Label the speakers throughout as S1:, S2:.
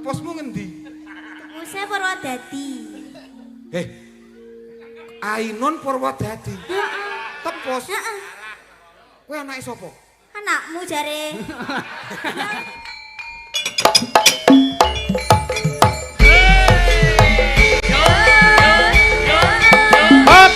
S1: Teposmu ngendi?
S2: Tepose Purwodadi.
S1: Eh. Ainun Purwodadi.
S2: Heeh.
S1: Tepos.
S2: Heeh.
S1: Kowe anake sapa?
S2: Anakmu jare.
S1: Hop.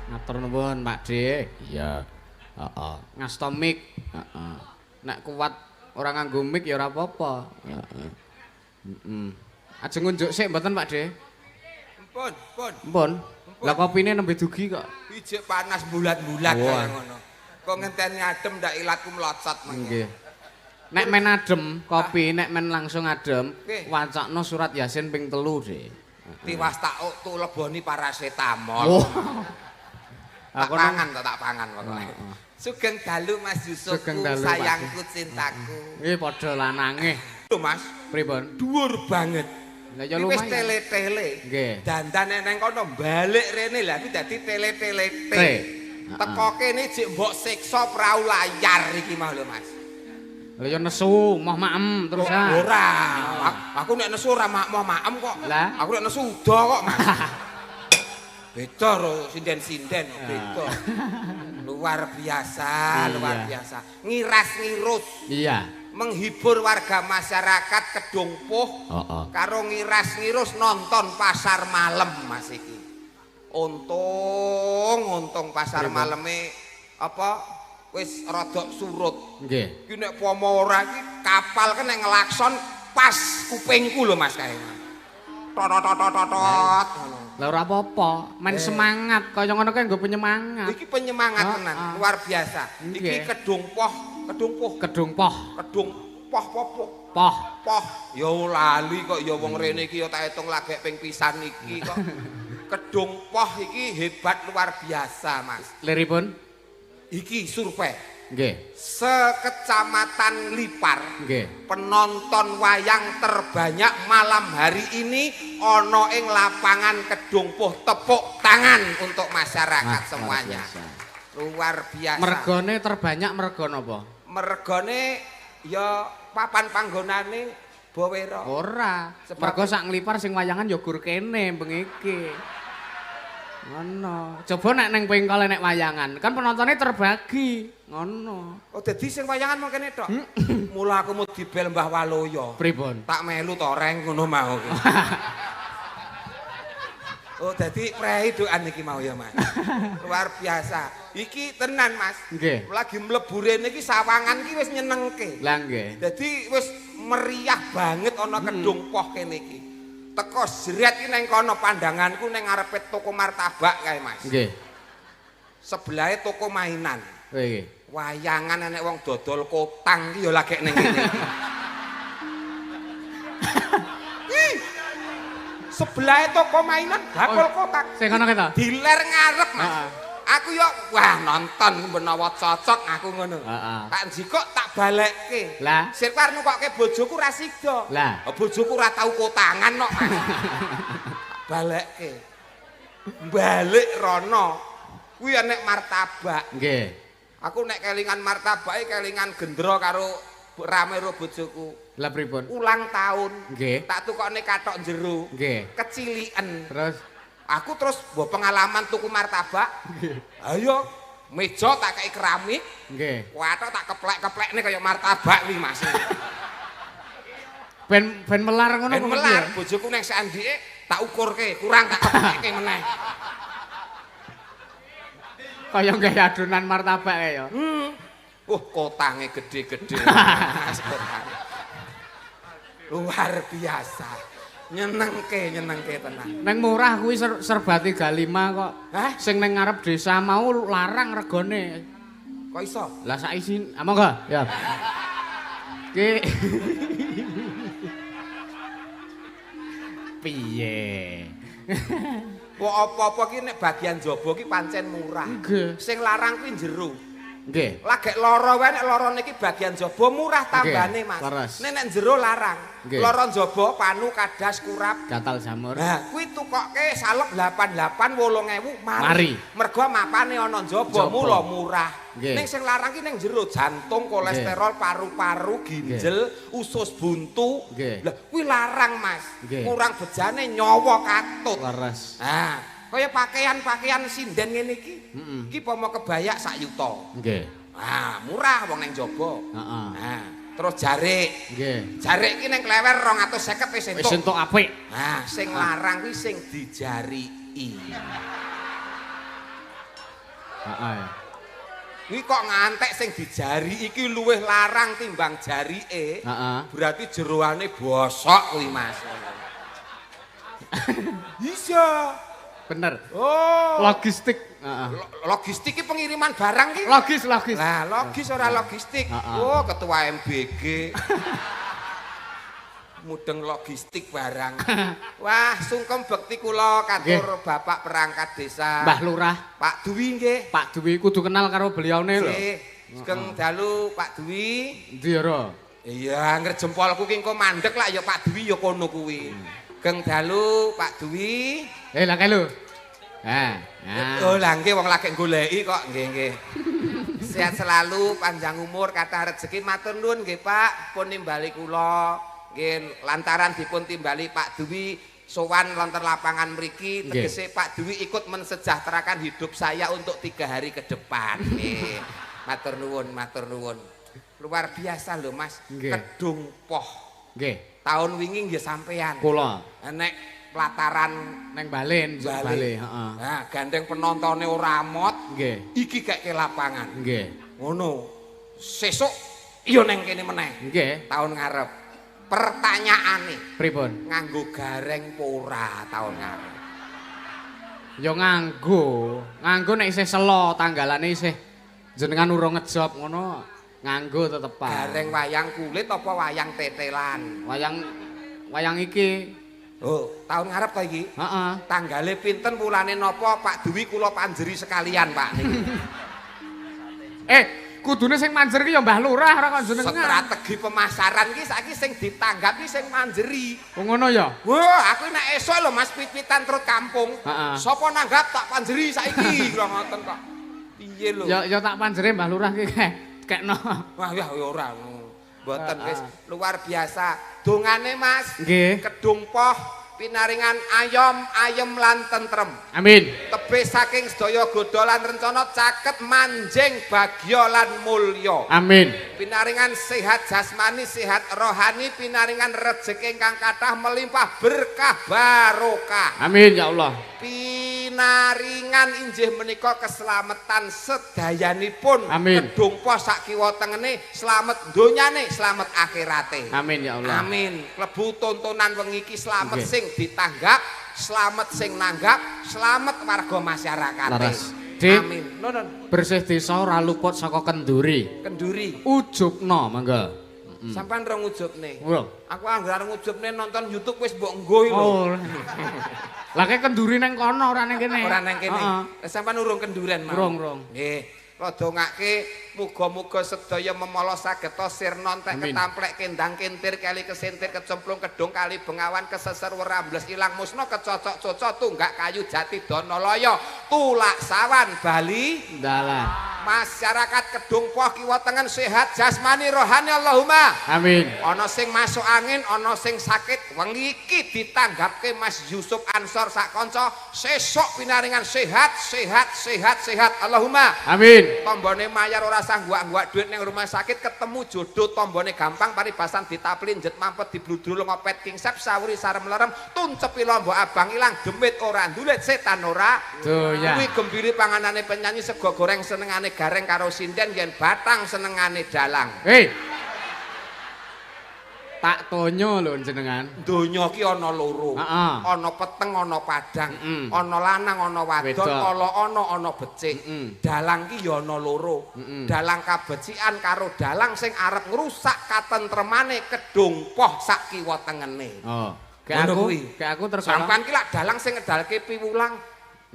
S3: Matur nuwun Pak De.
S4: Iya. Heeh.
S3: Ngasto mic.
S4: Heeh.
S3: Nek kuat ora nganggo mic ya ora apa-apa.
S4: Heeh.
S3: Heeh. Ajeng ngunjuk sik mboten Pak De?
S1: Mpun, pun.
S3: Mpun. Lah kopine nembe dugi kok.
S1: Ijek panas bulat-bulat
S3: Wah.
S1: kaya ngono. Kok ngenteni adem ndak ilatku mlocot mangke.
S3: Nggih. Nek men adem kopi, nek men langsung adem,
S1: Nggih.
S3: wacakno surat Yasin ping 3, De.
S1: Tiwas tak tu leboni paracetamol.
S3: Oh.
S1: Tak
S3: Aku nang-
S1: pangan tak pangan pokoke.
S3: Heeh.
S1: Sugeng dalu Mas Yusufku,
S3: Sugeng dalu, Pak.
S1: sayangku, cintaku.
S3: Iki padha lanange.
S1: Lho Mas,
S3: Pripun?
S1: dhuwur banget.
S3: Lah ya
S1: Iki wis
S3: lumayan.
S1: tele-tele.
S3: Nggih.
S1: Dandan neng kono balik rene lah iki dadi tele-tele
S3: T.
S1: Teko kene jek mbok siksa prau layar iki mau lho Mas.
S3: Lah ya nesu, moh maem terus ah.
S1: Ora, aku nek nesu ora moh maem kok.
S3: Lah?
S1: Aku nek nesu uda kok Mas. Beda ro sinden-sinden beda. Luar biasa, luar biasa. Ngiras-ngirus.
S3: Iya.
S1: Menghibur warga masyarakat Kedung Puh.
S4: Heeh.
S1: Karo ngiras-ngirus nonton pasar malam Mas iki. Untung pasar maleme apa wis rodok surut.
S3: Nggih.
S1: Iki nek pomo ora iki kapal ki nek ngelakson pas kupingku lho Mas kae. Tot tot tot tot tot. Ngono.
S3: Lah ora apa-apa, men semangat kaya ngono kae nggo penyemangat.
S1: Iki penyemangat tenan, luar biasa. Iki Kedung Poh, Kedung Puh,
S3: Kedung Poh.
S1: Kedung Poh poh poh.
S3: Poh.
S1: Poh. Ya lali kok ya wong rene iki ya tak hitung lagek ping pisan iki kok. Kedung Poh iki hebat luar biasa, Mas.
S3: Liripun?
S1: Iki survei.
S3: Nggih.
S1: Sekecamatan Lipar.
S3: Nggih.
S1: Penonton wayang terbanyak malam hari ini ana ing lapangan Kedung Puh. Tepuk tangan untuk masyarakat semuanya. Luar biasa.
S3: Mergone terbanyak mergo napa?
S1: Mergone ya papan panggonane Bowero.
S3: Ora. Mergo sak Nglipar sing wayangan ya gur kene bengi iki. Ngono. Coba nek neng Pengkol nek wayangan, kan penontonnya terbagi. Ngono.
S1: Oh, dadi sing wayangan mung kene tok. Mula aku mau dibel Mbah Waloyo.
S3: Pripun?
S1: Tak melu to reng ngono mau ki. Oh, dadi prei doan iki mau ya, Mas. Luar biasa. Iki tenan, Mas.
S3: Nggih.
S1: Lagi mlebu rene iki sawangan iki wis nyenengke.
S3: Lah nggih.
S1: Dadi wis meriah banget ana Kedung Poh kene iki. Teko jeret iki neng kono pandanganku neng ngarepe toko martabak kae, Mas.
S3: Nggih.
S1: Sebelahe toko mainan.
S3: Nggih.
S1: Wayangan enek wong dodol kotang iki ya lagek ning kene iki. Sebelahe toko mainan bakul kotak.
S3: Sing kono keta?
S1: Diler ngarep, Mas. Aku yo wah nonton menawa cocok aku ngono. Tak njikok tak balekke.
S3: Lah
S1: sirku arep nukokke bojoku ra sida.
S3: Lah
S1: bojoku ora tau kotangan kok, Mas. Balekke. Balik rono. Kuwi enek martabak.
S3: Nggih.
S1: Aku nek kelingan martabake kelingan gendra karo rame ro bojoku.
S3: Lah pripun?
S1: Ulang tahun.
S3: Nggih.
S1: Tak tukokne kathok jero.
S3: Nggih.
S1: Keciliken.
S3: Terus
S1: aku terus mbok pengalaman tuku martabak. Ayo meja tak kei keramik.
S3: Nggih.
S1: Kathok tak keplek-keplekne kaya martabak kuwi, Mas.
S3: Ben ben melar ngono.
S1: Ben melar, bojoku nang sandike tak ukurke, kurang tak keplekke meneh.
S3: Kaya gawe adonan martabak kae ya.
S1: Wah, kotange gede-gede. Mas kotange. Luar biasa. Nyenengke, nyenengke tenan.
S3: Neng murah kuwi serba 35 kok.
S1: Hah?
S3: Sing neng ngarep desa mau larang regane.
S1: Kok iso?
S3: Lah saiki monggo ya. Ki piye?
S1: Wah apa-apa ki nek bagian jaba ki pancen murah.
S3: Nggih.
S1: Sing larang kuwi jero.
S3: Nggih.
S1: Lagek lara wae nek larane iki bagian jaba murah tambane, Mas. Nek nek jero larang. Lara jaba panu kadas kurap
S3: gatal jamur.
S1: Lah kuwi tukokke salep 88 8000 mari. Mergo mapane ana jaba mula murah. Ning sing larang ki ning jero jantung, kolesterol, paru-paru, ginjel, usus buntu. Lah kuwi larang, Mas. Kurang bejane nyawa katut.
S3: Leres.
S1: Nah, kaya pakaian-pakaian sinden ngene iki. Iki pomo kebayak sak yuta.
S3: Nggih.
S1: Ah, murah wong ning jaba.
S3: Heeh.
S1: Nah, terus jarik.
S3: Nggih.
S1: Jarik iki ning klewer 250 wis entuk.
S3: Wis entuk apik.
S1: Nah, sing larang kuwi sing dijariki.
S3: Heeh.
S1: Kuwi kok ngantek sing dijari iki luwih larang timbang jarike.
S3: Heeh.
S1: Berarti jeroane bosok kuwi, Mas. Bisa.
S3: Bener.
S1: Oh.
S3: Logistik. Heeh.
S1: Logistik iki pengiriman barang iki.
S3: Logis, logis.
S1: Lah, logis ora logistik. Oh, ketua MBG. Mudeng logistik barang. Wah, sungkem bekti kula katur Bapak perangkat desa.
S3: Mbah Lurah.
S1: Pak Dwi nggih.
S3: Pak Dwi kudu kenal karo beliaune lho.
S1: Nggih. Sugeng dalu Pak Dwi.
S3: Endi ora?
S1: Iya, angger jempolku ki engko mandek lak ya Pak Dwi ya kono kuwi. Geng dalu Pak Dwi.
S3: Lah kae lho. Ha.
S1: Oh, lah nggih wong lagi goleki kok. Nggih, nggih. Sehat selalu, panjang umur, kathah rezeki. Matur nuwun nggih Pak, pun nimbali kula. Nggih, lantaran dipun timbali Pak Dwi sowan wonten lapangan mriki, tegese Pak Dwi ikut mensejahterakan hidup saya untuk 3 hari ke depan. Nggih. Matur nuwun, matur nuwun. Luar biasa lho Mas, Kedung Poh.
S3: Nggih.
S1: Tahun wingi nggih sampean.
S3: Kula.
S1: Nek pelataran
S3: neng Balen, Bali, heeh.
S1: Nah, gandeng penontone ora amot.
S3: Nggih.
S1: Iki keke lapangan.
S3: Nggih.
S1: Ngono. Sesuk iya neng kene meneh.
S3: Nggih.
S1: Tahun ngarep. Pertanyaane
S3: pripun?
S1: Nganggo gareng apa ora tahun ngarep?
S3: Ya nganggo. Nganggo nek isih selo tanggalane isih jenengan urung ngejob ngono nganggo tetepan.
S1: Gareng wayang kulit apa wayang tetelan?
S3: Wayang iki.
S1: Oh, tahun ngarep ta iki?
S3: Heeh.
S1: Tanggale pinten wulane napa Pak Dwi kula panjeri sekalian Pak niki.
S3: Kudune sing manjer ki ya Mbah Lurah ora kok jenengan.
S1: Strategi pemasaran ki saiki sing ditanggap ki sing manjeri.
S3: Oh ngono ya?
S1: Wah, aku nek esuk lho Mas pit-pitan terus kampung.
S3: Heeh.
S1: Sapa nanggap tak panjeri saiki kula ngoten kok. Piye lho?
S3: Ya tak panjeri Mbah Lurah ki kekno.
S1: Wah ya ora. Mboten wis luar biasa. Dongane Mas.
S3: Nggih.
S1: Kedung Poh pinaringan ayom, ayem lan tentrem.
S3: Amin.
S1: Tebih saking sedaya godha lan rencana caket manjing bagya lan mulya.
S3: Amin.
S1: Pinaringan sehat jasmani, sehat rohani, pinaringan rejeki ingkang kathah melimpah berkah barokah.
S3: Amin ya Allah.
S1: Pinaringan injih menika keselamatan sedayanipun.
S3: Amin.
S1: Kedung Poh sak kiwa tengene slamet donyane, slamet akhirate.
S3: Amin ya Allah.
S1: Amin. Klebu tontonan wengi iki slamet sing ditanggap, slamet sing nanggap, slamet warga masyarakat. Amin. Nuwun.
S3: Bersih desa ora luput saka kenduri.
S1: Kenduri.
S3: Ujubna mangga.
S1: Sampeyan rong ujubne.
S3: Urung.
S1: Aku anggere arep ngujubne nonton YouTube wis mbok nggo lho.
S3: Oh. Lah kek kenduri nang kono ora nang kene.
S1: Ora nang kene. Sampeyan urung kenduren mau.
S3: Urung, urung.
S1: Nggih. Rada ngake muga-muga sedaya memala sageta sirna entek ketamplek kendang kentir kali kesentir kecemplung kedung kali bengawan keseser werambles ilang musna kecocok cocok tunggak kayu jati dana laya tulak sawan bali
S3: dalan.
S1: Masyarakat Kedung Poh kiwa tengen sehat jasmani rohani Allahumma
S3: amin.
S1: Ana sing masuk angin, ana sing sakit, wengi iki ditanggapke Mas Yusuf Ansor sak kanca sesuk pinaringan sehat sehat sehat sehat Allahumma
S3: amin.
S1: Tombone mayar ora sah guak-guak duit ning rumah sakit ketemu jodoh tombone gampang paribasan ditaplin jet mampet dibludrul ngopet kingsep sawuri sarem lerem tuncepi lombok abang ilang demit ora ndulit setan ora
S3: doyan.
S1: Kuwi gembiri panganane penyanyi sego goreng senengane gareng karo sinden yen batang senengane dalang.
S3: Hei. Tak tonyo lho jenengan.
S1: Donya ki ana loro.
S3: Heeh.
S1: Ana peteng, ana padhang. Ana lanang, ana wadon, ala ana, ana becik. Dalang ki ya ana loro. Dalang kabecikan karo dalang sing arep ngrusak katentremane Kedung Poh sak kiwa tengene.
S3: Oh. Kayak aku, kayak aku tersono.
S1: Sampean ki lak dalang sing ngedalke piwulang.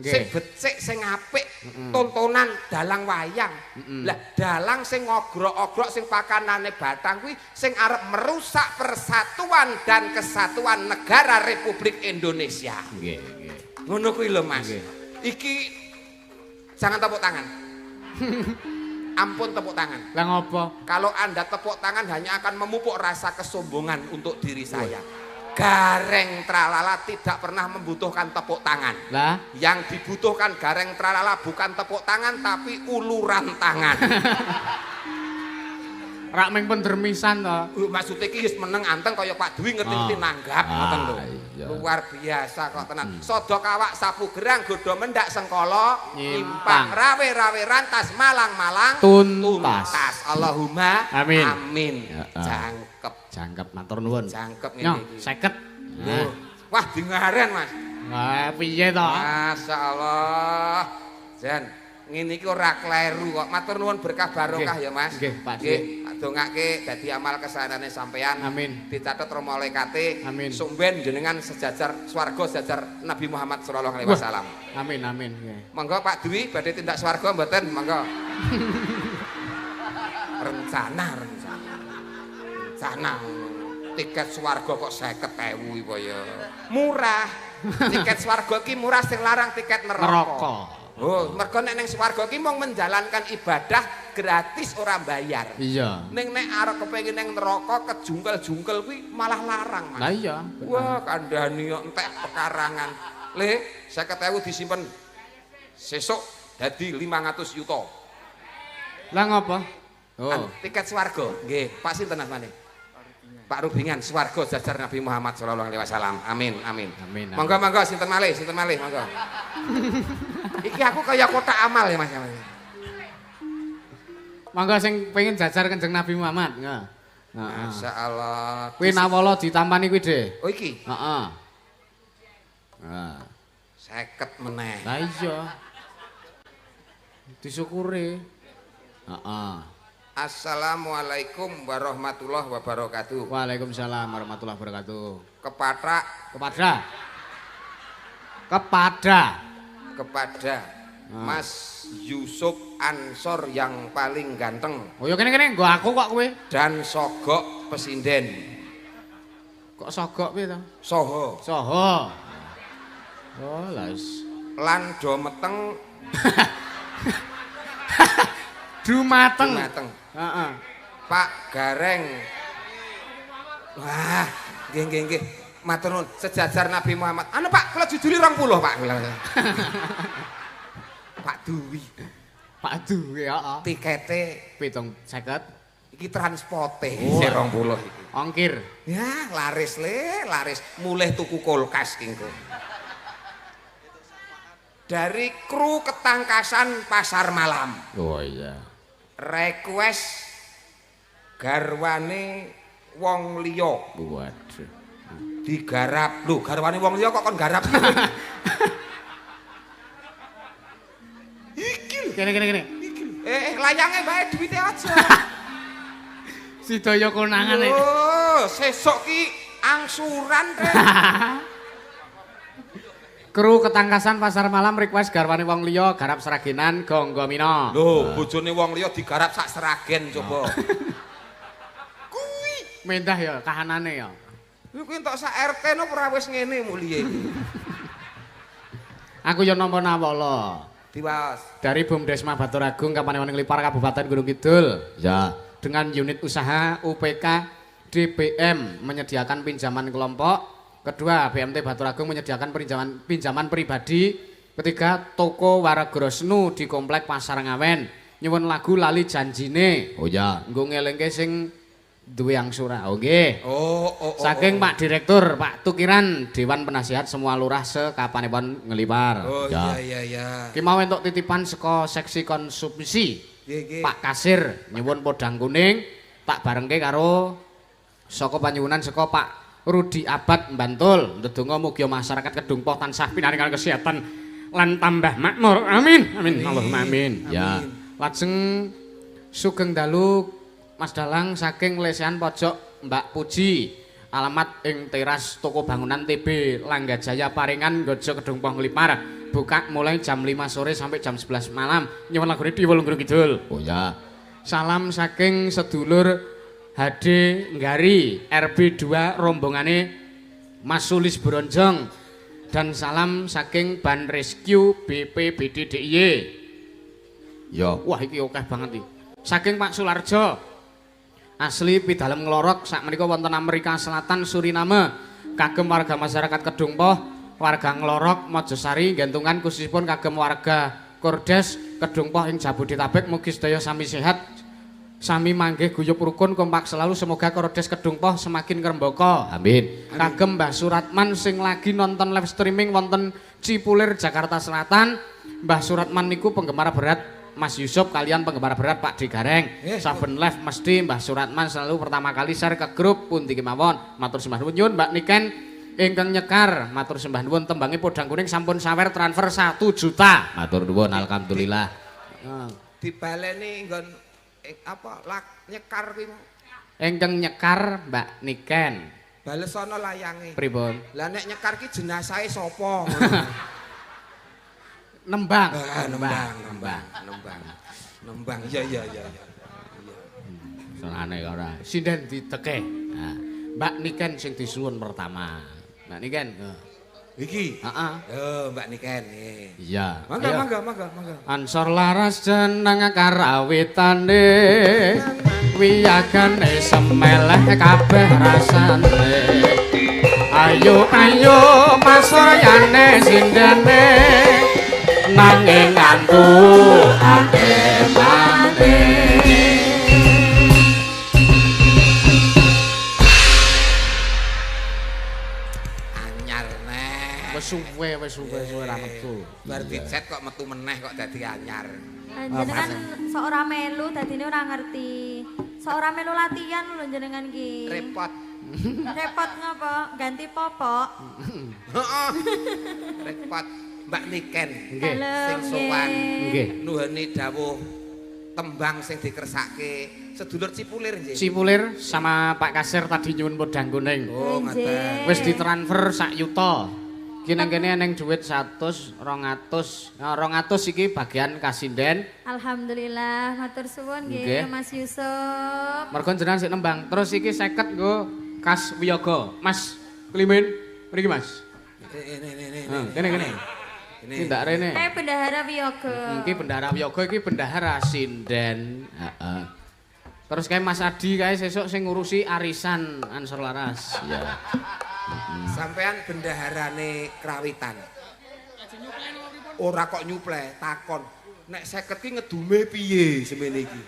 S1: Sing becik, sing apik, tontonan dalang wayang. Lah dalang sing ngogrok-ogrok sing pakanane batang kuwi sing arep merusak persatuan dan kesatuan negara Republik Indonesia.
S4: Nggih, nggih.
S1: Ngono kuwi lho, Mas. Iki jangan tepuk tangan. Ampun tepuk tangan.
S3: Lah ngopo?
S1: Kalau Anda tepuk tangan hanya akan memupuk rasa kesombongan untuk diri saya. Gareng Tralala tidak pernah membutuhkan tepuk tangan.
S3: Lah,
S1: yang dibutuhkan Gareng Tralala bukan tepuk tangan tapi uluran tangan.
S3: Rak ming pendermisan to.
S1: Maksudnya iki wis meneng anteng kaya Pak Dwi ngerti-ngerti nanggap ngoten lho. Luar biasa kok tenan. Sodok awak sapu gerang godho mendak sengkala nyimpang rawe-rawe rantas malang-malang
S3: tuntas.
S1: Allahumma
S3: amin.
S1: Amin. Jangkep.
S4: Jangkep matur nuwun.
S1: Jangkep ngene iki.
S3: 50.
S1: Wah, dingaren, Mas.
S3: Wah, piye to?
S1: Masyaallah. Jan, ngene iki ora kleru kok. Matur nuwun berkah barokah ya, Mas.
S3: Nggih, Pak.
S1: Nggih, dongake dadi amal kesanane sampean.
S3: Amin.
S1: Dicatet malaikate.
S3: Amin.
S1: Sumben jenengan sejajar swarga sejajar Nabi Muhammad sallallahu alaihi wasallam.
S3: Amin, amin. Nggih.
S1: Monggo Pak Dwi badhe tindak swarga mboten? Monggo. Rencana. Rencana. Tiket swarga kok 50.000 iki ya. Murah. Tiket swarga ki murah, sing larang tiket neraka. Oh, mergo nek ning swarga ki mung menjalankan ibadah gratis ora bayar.
S3: Iya.
S1: Ning nek arep kepengin ning neraka kejungkel-jungkel kuwi malah larang, Mas.
S3: Lah iya.
S1: Wah, kandhani kok entek pekarangan. Le, 50.000 disimpen. Sesuk dadi 500 yuta.
S3: Lah ngopo? Oh,
S1: tiket swarga. Nggih, Pak sinten asmane? Pak Rubingan, swarga jajar Nabi Muhammad sallallahu alaihi wasallam. Amin, amin.
S3: Amin.
S1: Monggo monggo sinten malih, monggo. Iki aku kaya kotak amal ya, Mas.
S3: Monggo sing pengen jajar Kanjeng Nabi Muhammad. Heeh.
S1: Masyaallah.
S3: Kuwi nawala ditampani kuwi, Dik.
S1: Oh iki.
S3: Heeh. Heeh.
S1: 50 meneh.
S3: Lah iya. Disyukuri. Heeh.
S1: Assalamualaikum warahmatullahi wabarakatuh.
S3: Waalaikumsalam warahmatullahi wabarakatuh. Kepada
S1: Mas Yusuf Ansor yang paling ganteng.
S3: Oh ya kene-kene nggo aku kok kowe.
S1: Dan sogok pesinden.
S3: Kok sogok piye to?
S1: Soho.
S3: Soho. Oh, las.
S1: Lan do meteng.
S3: Dumateng.
S1: Dumateng.
S3: Heeh.
S1: Pak Gareng. Wah, nggih nggih nggih. Matur nuwun sejajar Nabi Muhammad. Anu Pak, kula jujuli 20, Pak. Pak Dwi.
S3: Pak Dwi, heeh.
S1: Tikete
S3: 750.
S1: Iki transporte isih 20 iki.
S3: Ongkir.
S1: Ya, laris le, laris. Mulih tuku kulkas ki engko. Dari kru ketangkasan pasar malam.
S4: Oh iya.
S1: Request garwane wong liya.
S4: Waduh.
S1: Digarap. Lho, garwane wong liya kok kon garap. Iki lho.
S3: Kene kene kene.
S1: Iki lho. Layange bae duwite aja.
S3: Sidaya konangan iki.
S1: Oh, sesuk ki angsuran rek.
S3: Kru ketangkasan pasar malam request garwane wong liya garap Sragenan Gonggo Mina.
S1: Lho, bojone wong liya digarap sak Sragen coba. Kuwi
S3: mendah ya kahanane ya.
S1: Lho kuwi entuk sak RT no ora wis ngene mulihe iki.
S3: Aku ya nampa nawala.
S1: Diwaos.
S3: Dari Bumdesma Baturagung Kapanewon Nglipar Kabupaten Gunung Kidul.
S4: Ya.
S3: Dengan unit usaha UPK DBM menyediakan pinjaman kelompok. Kedua, BMT Baturagung menyediakan pinjaman pribadi. Ketiga, toko Waragrosnu di Komplek Pasar Ngawen. Nyuwun lagu Lali Janjine.
S4: Oh ya.
S3: Nggo ngelingke sing duwe angsura. Oh nggih.
S1: Oh.
S3: Saking Pak Direktur, Pak Tukiran, Dewan Penasihat semua lurah sekapanipun Nglipar.
S1: Oh
S4: Ya.
S1: iya iya iya.
S3: Ki mau entuk titipan saka seksi konsumsi.
S1: Nggih nggih.
S3: Pak Kasir nyuwun podang kuning tak barengke karo Saka panyuwunan saka Pak Rudi Abad Bantul. Ndedonga mugi masyarakat Kedung Poh tansah pinaringan kesehatan lan tambah makmur. Amin. Amin. Allahumma amin.
S4: Ya.
S3: Lajeng sugeng dalu Mas Dalang saking Lesehan Pojok Mbak Puji. Alamat ing teras toko bangunan TB Langgajaya Paringan Gojo Kedung Poh Nglipar. Buka mulai jam 5 sore sampai jam 11 malam. Nyuwun lagune Dewa Gunung Kidul.
S4: Oh ya.
S3: Salam saking sedulur HD Nggari RB 2 rombongane Mas Sulis Bronjong dan salam saking Ban Rescue BPBD DIY.
S4: Ya.
S3: Wah iki akeh banget iki. Saking Pak Sularjo. Asli pidalem Nglorok sakmenika wonten Amerika Selatan Suriname. Kagem warga masyarakat Kedung Poh, warga Nglorok Mojosari gantungan khususipun kagem warga Kordes Kedung Poh ing Jabodetabek mugi sedaya sami sehat, sami manggih guyub rukun kompak selalu, semoga Kordes Kedung Poh semakin ngrembaka.
S4: Amin.
S3: Kagem Mbah Suratman sing lagi nonton live streaming wonten Cipulir Jakarta Selatan. Mbah Suratman niku penggemar berat Mas Yusuf kalian penggemar berat Pak D Gareng. Saben live mesti Mbah Suratman selalu pertama kali share ke grup pundi kemawon. Matur sembah nuwun nyuwun Mbak Niken ingkang nyekar, matur sembah nuwun tembange podang kuning sampun sawer transfer 1 juta.
S4: Matur nuwun alhamdulillah.
S1: Dibaleni nggon apa lak nyekar kuwi.
S3: Ingkang nyekar Mbak Niken.
S1: Balesono layange.
S3: Pripun?
S1: Lah nek nyekar ki jenazahe sapa?
S3: Nembang.
S1: Nembang, nembang, nembang. Iya, iya, iya, iya.
S3: Senane ora. Sinden diteke. Nah, Mbak Niken sing disuwun pertama. Mbak Niken.
S1: Iki.
S3: Heeh.
S1: Yo, Mbak Niken.
S3: Iya.
S1: Mangga, mangga, mangga, mangga.
S3: Ansor laras jeneng karawitane. Wiyagane semeleh kabeh rasane. Ayo ayo masoryane sindene. Nanging ngantukake mate.
S1: Anyar neh.
S3: Wis suwe, wis suwe suwe ra metu.
S1: Bar dicet kok metu meneh kok dadi anyar.
S2: Jenengan sok ora melu dadine ora ngerti. Sok ora melu latihan lho jenengan ki.
S1: Repot.
S2: Repot ngopo? Ganti popok.
S1: Heeh. Repot. Mbak Niken
S3: nggih
S1: sing sowan
S3: nggih
S1: nuhuni dawuh tembang sing dikersake sedulur Cipulir nggih.
S3: Cipulir sama Pak Kasir tadi nyuwun podang kuning.
S1: Oh ngoten.
S3: Wis ditransfer sak yuta. Iki nang kene eneng dhuwit 100, 200. Nah, 200 iki bagian kasinden.
S2: Alhamdulillah, matur suwun nggih Mas Yusuf.
S3: Mergo jenengan sik nembang. Terus iki 50 nggo kas wiyaga. Mas Klimin, mriki Mas.
S1: Ini.
S3: Kene kene. Iki ndak rene.
S2: Kayak bendahara wiyaga.
S3: Iki bendahara wiyaga, iki bendahara sinden. Heeh. Terus kae Mas Adi kae sesuk sing ngurusi arisan Ansor Laras.
S4: Iya.
S1: Sampean bendaharane Krawitan. Ora kok nyuple, takon. Nek 50 ki ngedume piye semene iki?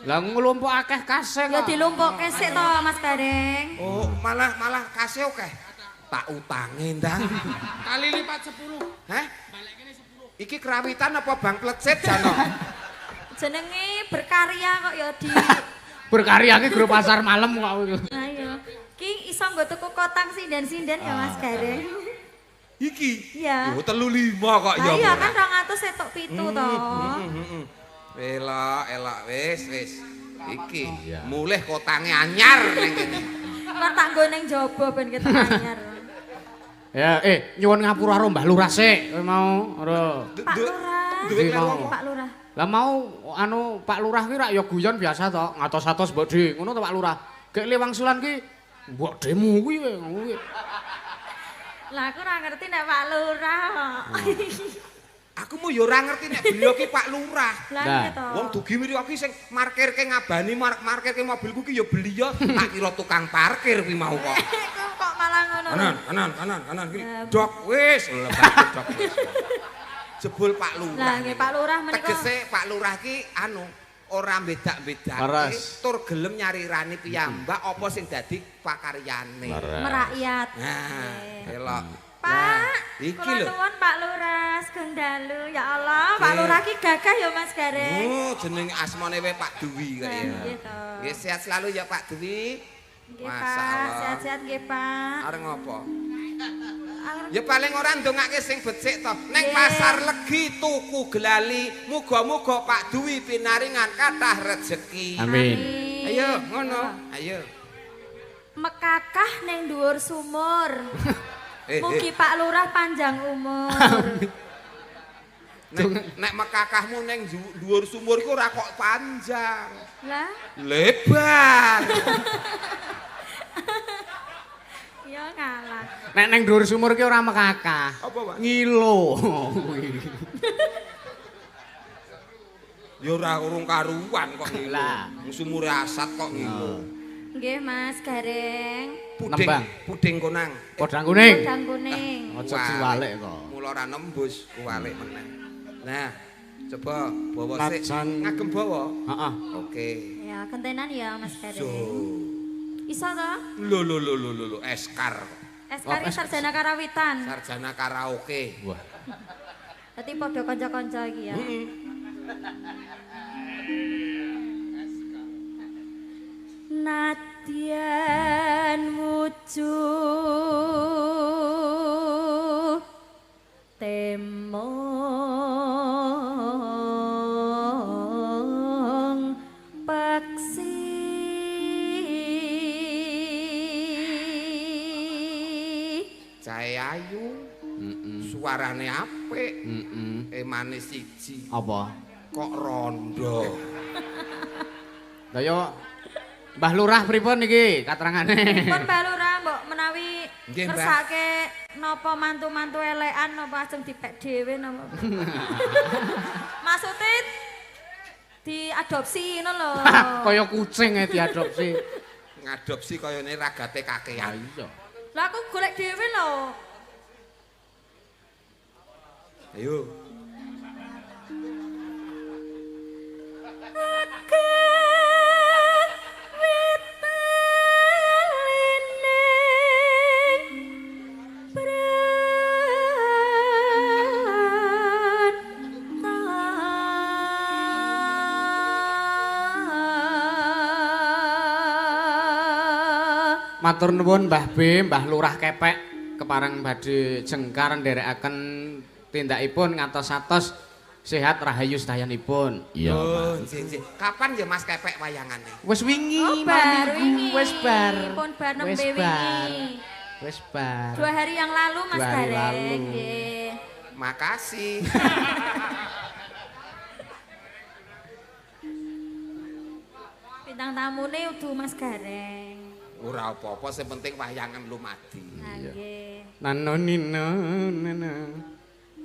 S3: Lah nglumpuk akeh kase kok.
S2: Ya dilumpukke sik to Mas Gareng.
S1: Oh, malah kase akeh. Tak utange ndang.
S5: Kali lipat 10.
S1: Hah?
S5: Balekne 10.
S1: Iki Krawitan apa Bang Plecit jano?
S2: Jenenge berkarya kok ya di
S3: berkarya ki grup pasar malam kok.
S2: Ayo. Ki iso nggo tuku kotang sinden-sinden ya Mas Gareng.
S1: Iki.
S2: Iya.
S1: Yo 35 kok ya.
S2: Iya kan 207 to.
S1: Elok, elok wis wis. Iki mulih kotange anyar ning kene.
S2: Kok tak nggo ning jaba ben ketok anyar.
S3: Ya, nyuwun ngapura karo Mbah Lurah sik, kowe mau ora.
S2: Pak Lurah. Pak Lurah.
S3: Lah mau anu Pak Lurah kuwi rak ya guyon biasa to, ngatos-atos mbok De, ngono to Pak Lurah. Gek lewangsulan ki mbok demu kuwi ngono kuwi.
S2: Lah aku ora ngerti nek Pak Lurah kok.
S1: Aku mu ya ora ngerti nek beliau ki Pak Lurah.
S2: Lah nggih to.
S1: Wong dugi mriko ki sing markirke ngabani markirke mobilku ki ya beliau, tak kira tukang parkir kuwi mau kok.
S2: Kok malah ngono.
S1: Kanan, kanan, kanan, kanan ki. Dok wis, lebat dok wis. Jebul Pak Lurah.
S2: Lah nggih Pak Lurah menika.
S1: Tegese Pak Lurah ki anu ora bedak-bedake tur gelem nyarirani piyambak apa sing dadi pakaryane.
S2: Merakyat.
S1: Nah, elok.
S2: Pak,
S1: iki
S2: kula
S1: lho.
S2: nuwun Pak Lurah sugeng dalu. Ya Allah, Pak Lurah ki gagah ya Mas Gareng.
S1: Oh, jeneng asmane wae Pak Dwi kaya.
S2: Nggih to.
S1: Nggih, sehat selalu ya Pak Dwi.
S2: Nggih, Pak. Sehat-sehat nggih, Pak.
S1: Arep ngopo? Ya paling ora ndongake sing becik to. Neng Pasar Legi tuku glali, muga-muga Pak Dwi pinaringan kathah rejeki.
S3: Amin.
S1: Ayo ngono, ayo.
S2: Mekakah neng dhuwur sumur. Mugi Pak Lurah panjang umur.
S1: Nek mekakahmu neng dhuwur sumur iku ora kok panjang.
S2: Lah?
S1: Lebar.
S2: Ya ngalah.
S3: Nek neng dhuwur sumur ki ora mekakah.
S1: Apa, Pak?
S3: Ngilo.
S1: Ya ora urung karuan kok ngilo. Wong sumure asat kok ngilo.
S2: Nggih, Mas Gareng.
S1: Puding, puding konang.
S3: Podang kuning.
S2: Podang kuning.
S3: Aja diwalek kok.
S1: Mula ora nembus kuwalik meneh. Nah, coba bawa sik. Ngagem bawa.
S3: Heeh.
S1: Oke.
S2: Ya, kentenan ya Mas Gareng. Iso to?
S1: Lho lho lho lho lho, eskar.
S2: Eskar iki sarjana karawitan.
S1: Sarjana karaoke.
S4: Wah.
S2: Dadi padha kanca-kanca iki ya.
S1: Heeh.
S2: Nadyan wujud temong peksi
S1: Cahe ayu, suarane apik, emane siji.
S3: Apa?
S1: Kok rondo.
S3: Lah yo Mbah Lurah pripun niki katerangane?
S2: Pripun Mbah Lurah mbok menawi ngersake napa mantu-mantu elekan napa ajeng dipek dhewe napa? Maksude diadopsi ngono lho.
S3: Kaya kucing ae diadopsi.
S1: Ngadopsi kayane ragate kakean.
S3: Iya.
S2: Lah aku golek dhewe lho.
S1: Ayo.
S3: Matur nuwun Mbah B, Mbah Lurah Kepek kepareng badhe jengkar nderekaken tindakipun ngatos-atos sehat rahayu sedayanipun.
S4: Iya,
S1: oh, nggih. Kapan ya Mas Kepek wayangane?
S3: Wis wingi,
S2: oh, bar wingi.
S3: Wis bar.
S2: Pun bar nembe wingi.
S3: Wis bar.
S2: 2 hari yang lalu Mas Gareng. Nggih.
S1: Makasih.
S2: Bintang tamune udu Mas Gareng.
S1: Ora apa-apa, sing penting wayangan lumadi.
S2: Nggih.
S3: Nano nino nano.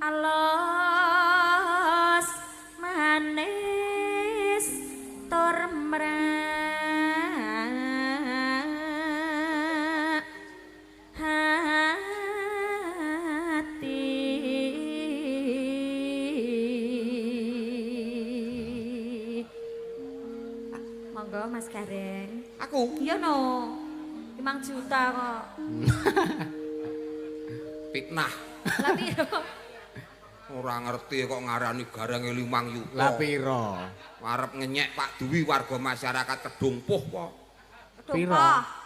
S2: Alos manis tur mrak hati. Monggo Mas Gareng.
S1: Aku?
S2: Iya no. 5 juta kok.
S1: Fitnah.
S2: Lah piro?
S1: Ora ngerti kok ngarani garange 5 yuta.
S3: Lah piro?
S1: Arep ngenyek Pak Dwi warga masyarakat Kedungpuh kok.
S2: Piro?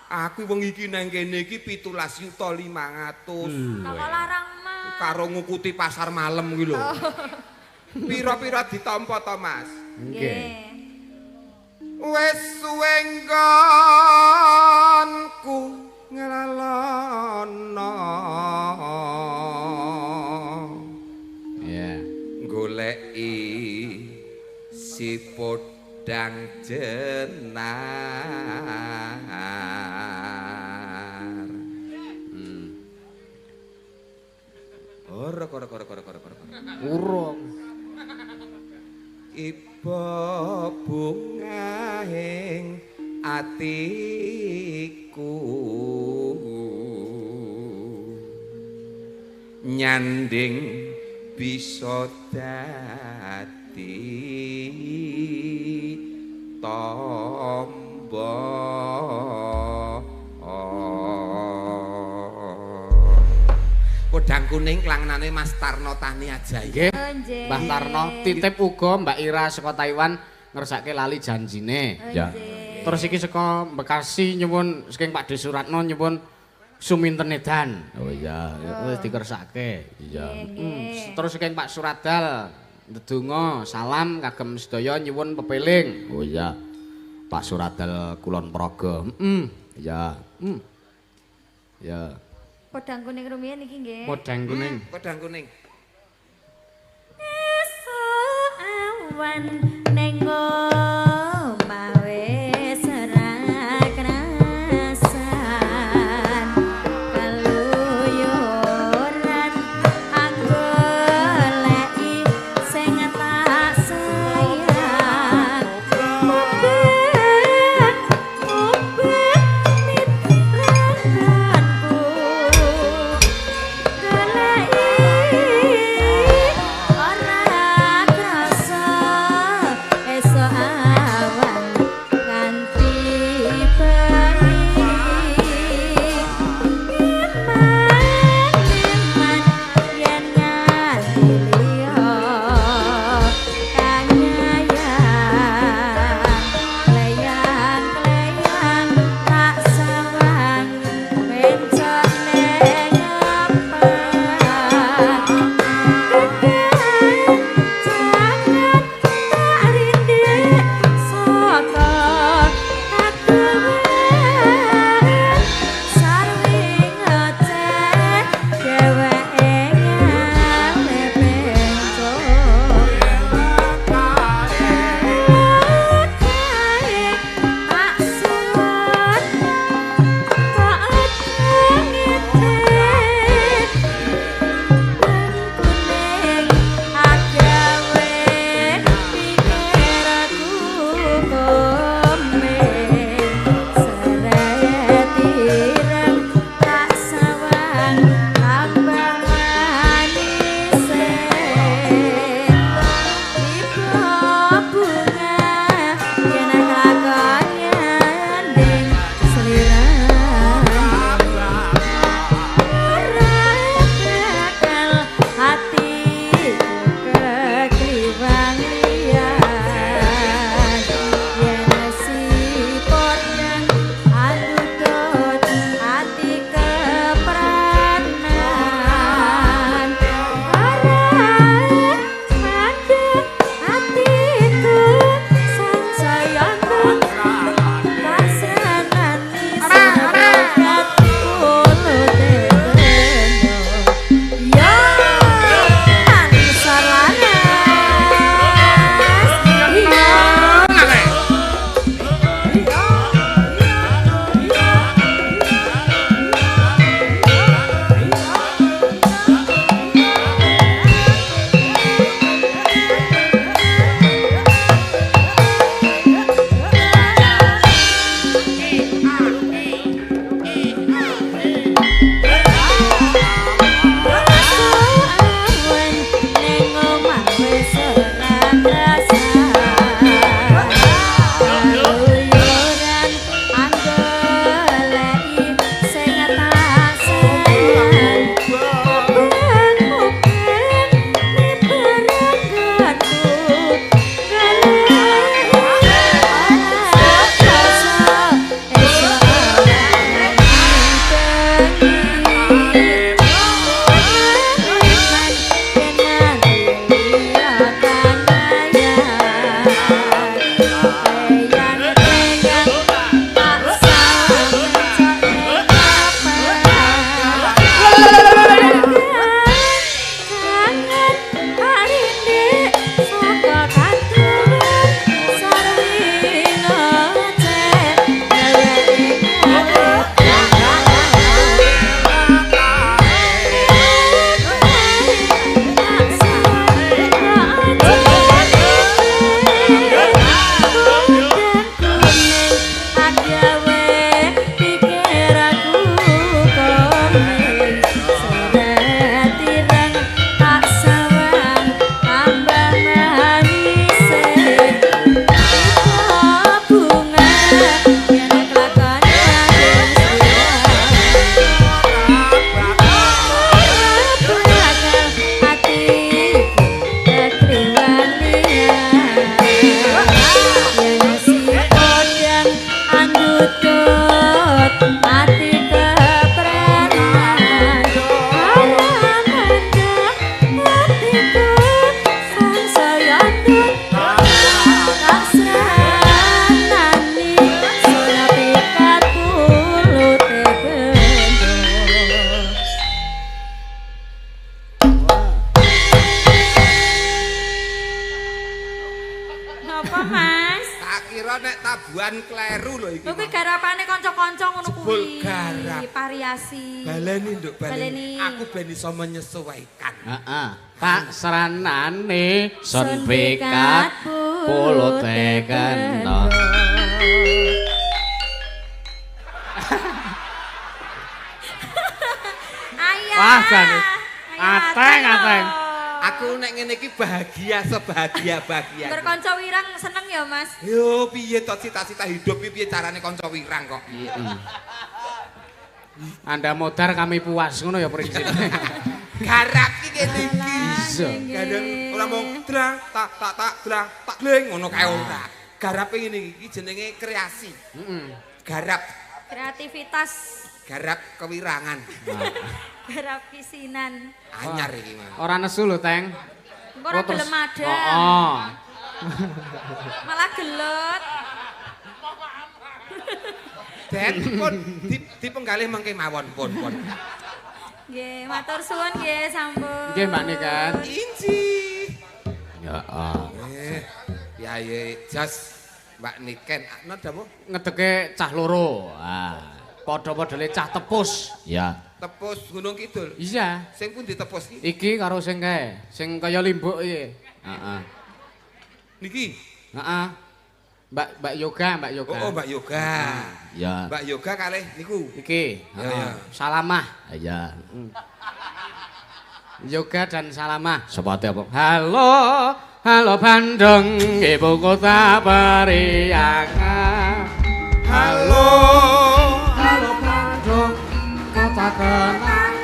S1: Aku wengi iki nang kene iki 17.500.000.
S2: Lah kok larang Mas?
S1: Karo ngukuti pasar malam kuwi lho. Piro-piro ditampa to Mas?
S3: Nggih.
S1: Wis suwe nggonku nglelono.
S3: Iya.
S1: Goleki si podang jenar. Ora ora ora ora ora ora.
S3: Urung.
S1: Iba bungahing atiku nyanding bisa dadi tombo. Podang kuning klangenane Mas Tarno Tani Ajaya.
S3: Nggih. Mbah Tarno titip uga Mbak Ira saka Taiwan ngersake lali janjine.
S4: Ya.
S3: Terus iki saka Bekasi nyuwun saking Pak Desuratno nyuwun Suminten Edan.
S4: Oh iya,
S3: Wis dikersake.
S4: Iya.
S3: Terus saking Pak Suradal ndedonga salam kagem sedaya nyuwun pepeling.
S4: Oh iya. Pak Suradal Kulon Progo. Iya. Ya.
S2: Podang kuning rumiyin iki nggih.
S3: Podang kuning.
S1: Podang kuning.
S2: Esuk awan ning omah wis ora krasan. Keluyuran aku goleki sing tak sayang. Mubeng, mubeng mitranganku. Goleki ora krasa esuk. Variasi.
S1: Baleni, Nduk, baleni. Aku ben iso menyesuaikan.
S3: Heeh. Tak seranane sun pikat pulute kena.
S2: Ayah.
S3: Wah, jane. Ateng, ateng.
S1: Aku nek ngene iki bahagia sebahagia-bahagia.
S2: Berkonco wirang seneng ya, Mas?
S1: Yo piye to cita-cita hidup piye carane kanca wirang kok.
S3: Anda modar kami puas ngono ya prinsipnya.
S1: Garap iki kene iki.
S3: Iya.
S1: Kadang ora mung drang tak tak tak drang tak gleng ngono kae ora. Garape ngene iki jenenge kreasi.
S3: Heeh.
S1: Garap
S2: kreativitas.
S1: Garap kewirangan.
S2: Garap kisinan.
S1: Anyar iki, Mas.
S3: Ora nesu lho, Teng.
S2: Engko ora gelem madang.
S3: Heeh.
S2: Malah gelut.
S1: Den pun dipenggalih mengke mawon pun pun.
S2: Nggih, matur suwun nggih sampun.
S3: Nggih, Mbak Niken.
S1: Inji.
S4: Ya,
S1: eh. Piye jas Mbak Niken ana dawuh
S3: ngedeke cah loro. Ah. Padha-padhane cah tepus.
S4: Ya.
S1: Tepus Gunung Kidul.
S3: Iya.
S1: Sing pundi tepus iki?
S3: Iki karo sing kae, sing kaya limbuk iki.
S4: Heeh.
S1: Niki.
S3: Heeh. Mbak Yoga, Mbak Yoga.
S1: Oh, Mbak Yoga.
S4: Ya.
S1: Mbak Yoga kalih niku.
S3: Iki.
S1: Ya, ya.
S3: Salamah.
S4: Iya.
S3: Yoga dan Salamah.
S4: Sepate apa?
S3: Halo, halo Bandung, ibu kota Periangan.
S1: Halo,
S3: halo Bandung, kota kenangan.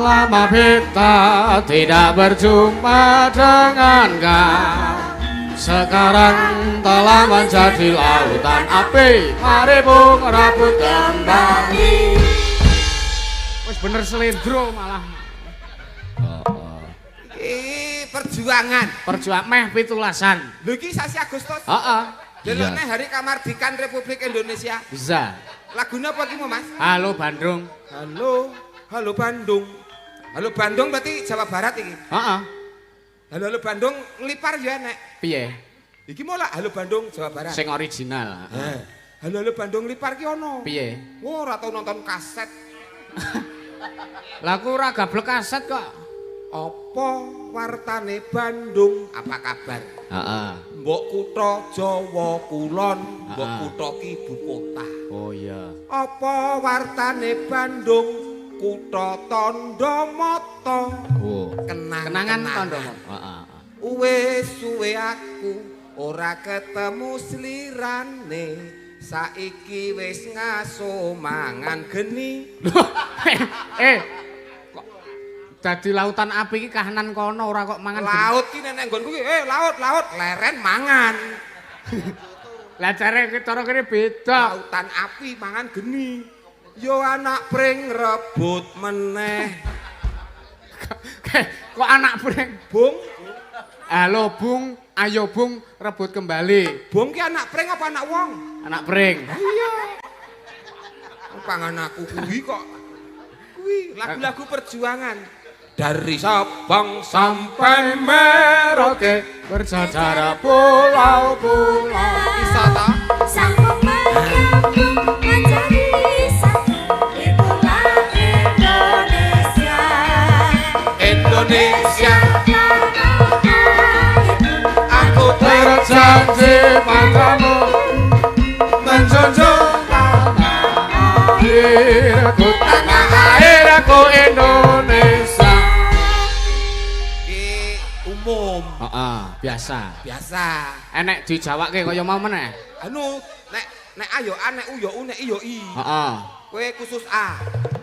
S3: Lama kita tidak berjumpa dengan kau. Sekarang telah menjadi lautan api. Mari bung rebut kembali. Wis bener selendro malah.
S1: Iki perjuangan.
S3: Perjuangan meh 17-an.
S1: Lho iki sasi Agustus.
S3: Heeh.
S1: Delokne Hari Kamardikan Republik Indonesia.
S3: Bisa.
S1: Lagune apa iki, Mas?
S3: Halo Bandung.
S1: Halo, halo Bandung. Halo Bandung berarti Jawa Barat iki.
S3: Heeh.
S1: Halo halo Bandung nglipar ya nek.
S3: Piye?
S1: Iki mau lah halo Bandung Jawa Barat.
S3: Sing original.
S1: Heeh. Halo halo Bandung nglipar ki ono.
S3: Piye?
S1: Wah, ora tau nonton kaset.
S3: Lah aku ora gablek kaset kok.
S1: Apa wartane Bandung? Apa kabar?
S4: Heeh.
S1: Mbok kutha Jawa Kulon, mbok kutha ki ibu kota.
S3: Oh iya.
S1: Apa wartane Bandung? Kutha tandha mata.
S4: Oh.
S3: Kenangan tandha mata.
S4: Heeh.
S1: Wis suwe aku ora ketemu slirane. Saiki wis ngaso mangan geni.
S3: Kok dadi lautan api iki kahanan kono ora kok mangan geni.
S1: Laut ki nek nggonku ki laut, laut leren mangan.
S3: Lah care cara kene beda.
S1: Lautan api mangan geni. Yo anak pring rebut meneh.
S3: Kok anak pring?
S1: Bung?
S3: Halo Bung, ayo Bung rebut kembali.
S1: Bung ki anak pring apa anak wong?
S3: Anak pring.
S1: Iya. Pangan aku kuwi kok. Kuwi lagu-lagu perjuangan. Dari Sabang sampai Merauke
S3: berjajar pulau-pulau.
S1: Bisa ta?
S2: Sanggup menyambung menjadi satu. Itulah Indonesia.
S1: Indonesia. Aku
S3: berjanji padamu
S1: menjunjung
S3: tanah airku, tanah airku Indonesia.
S1: Ki umum.
S3: Heeh, biasa.
S1: Biasa.
S3: Enek dijawake kaya mau meneh.
S1: Anu, nek nek a yo a, nek u yo u, nek i yo i.
S3: Heeh.
S1: Kowe khusus A.